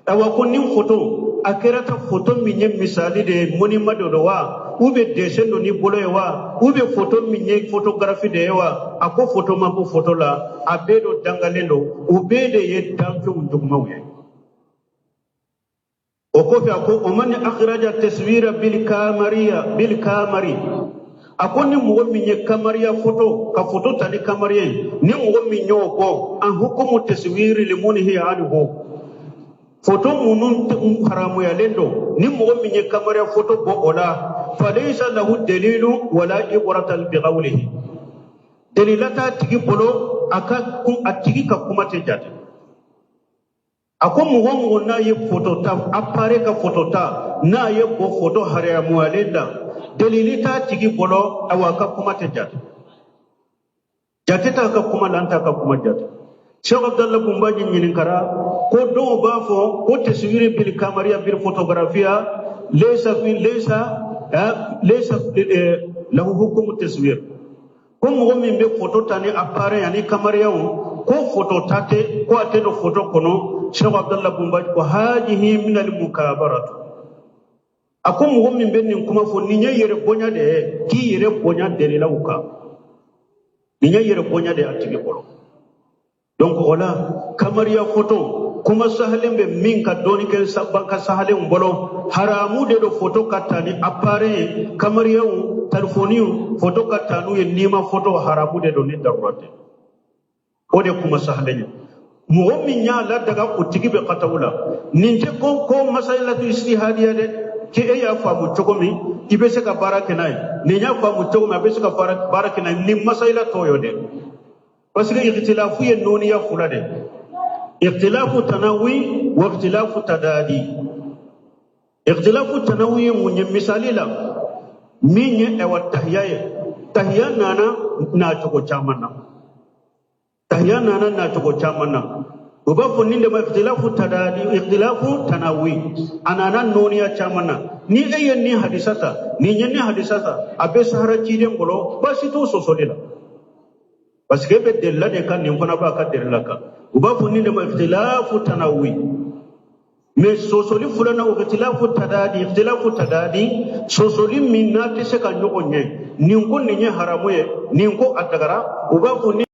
Awa, ko nin foto a kɛra ta foto min ye misali de ye, monument de don wa, ou bien dessin don ni bolo ye wa, ou bien foto min ye photographie de ye wa, a ko foto ma bɔ foto la, a bɛɛ do dangalen don, u bɛɛ de ye danfɛnw jugumaw ye. O kɔfɛ a ko o man akhraja taswira bil kamariya bil kamari, a ko ni mɔgɔ min ye kamariya foto ka foto ta ni kamariya ye, ni mɔgɔ min y'o bɔ an hukumu taswiri limunhi anhu, foto minnu haramuyalen don, ni mɔgɔ min ye kamariya foto bɔ o la, falaysa lahu dalilu wala ibrata bi qawlihi, dalila t'a tigi bolo, a ka a tigi ka kuma tɛ jate. A ko mɔgɔ o mɔgɔ n'a ye foto ta, appareil ka foto ta, n'a ye bɔ foto haramuyalen la, dalili t'a tigi bolo, awa a ka kuma tɛ jate, jate t'a ka kuma la, an t'a ka kuma jate. Cheikh Abdallah Bumbaji ɲininkara ko dɔw b'a fɔ ko taswiri bil kamariya bil fotografia laysa fi laysa laysa lahu hukumu taswir, ko mɔgɔ min bɛ foto ta ni appareil ani kamariyaw, ko foto ta tɛ, ko a tɛ don foto kɔnɔ. Cheikh Abdallah Bumbaji ko hajihi min al mukabaratu, a ko mɔgɔ min bɛ nin kuma fɔ, nin ye yɛrɛ bonya de ye, k'i yɛrɛ bonya dalilaw kan, nin ye yɛrɛ bonya de ye a tigi bolo. Donc o la kamariya foto kuma sahalen bɛ min ka dɔɔni kɛ banka sahalenw bolo, haramu de don foto ka ta ni appareil ye, kamariyaw, telefoniw, foto ka ta n'u ye, n'i ma foto haramu de don ni darura tɛ. O de kuma sahalen ye, mɔgɔ min y'a ladaga, o tigi bɛ kataw la. Nin tɛ ko masalatu istihadiya dɛ, k'e y'a faamu cogo min i bɛ se ka baara kɛ n'a ye, nin y'a faamu cogo min a bɛ se ka baara kɛ n'a ye, nin masayila t'o ye dɛ, parce que ikhtilafu ye nɔniya fila de, ikhtilafu tanawi wa ikhtilafu tadadi. Ikhtilafu tanawi ye mun ye? Misali la, min ye ɛwa tahiya ye, tahiya nana nacogo caman na, tahiya nana nacogo caman na, u b'a fɔ nin de ma ikhtilafu tadadi, ikhtilafu tanawi, a nana nɔniya caman na. Ni e ye nin hadisa ta, nin ye nin hadisa ta, a bɛ sahara ciden bolo, baasi t'o sɔsɔli la, parce que e bɛ delila de kan, nin fana b'a ka delila kan, u b'a fɔ nin de ma ikhtilafu tanawi. Mais sɔsɔli filanan o ikhtilafu tadadi, ikhtilafu tadadi, sɔsɔli min n'a tɛ se ka ɲɔgɔn ɲɛ, nin ko nin ye haramu ye, nin ko a dagara, u b'a fɔ ni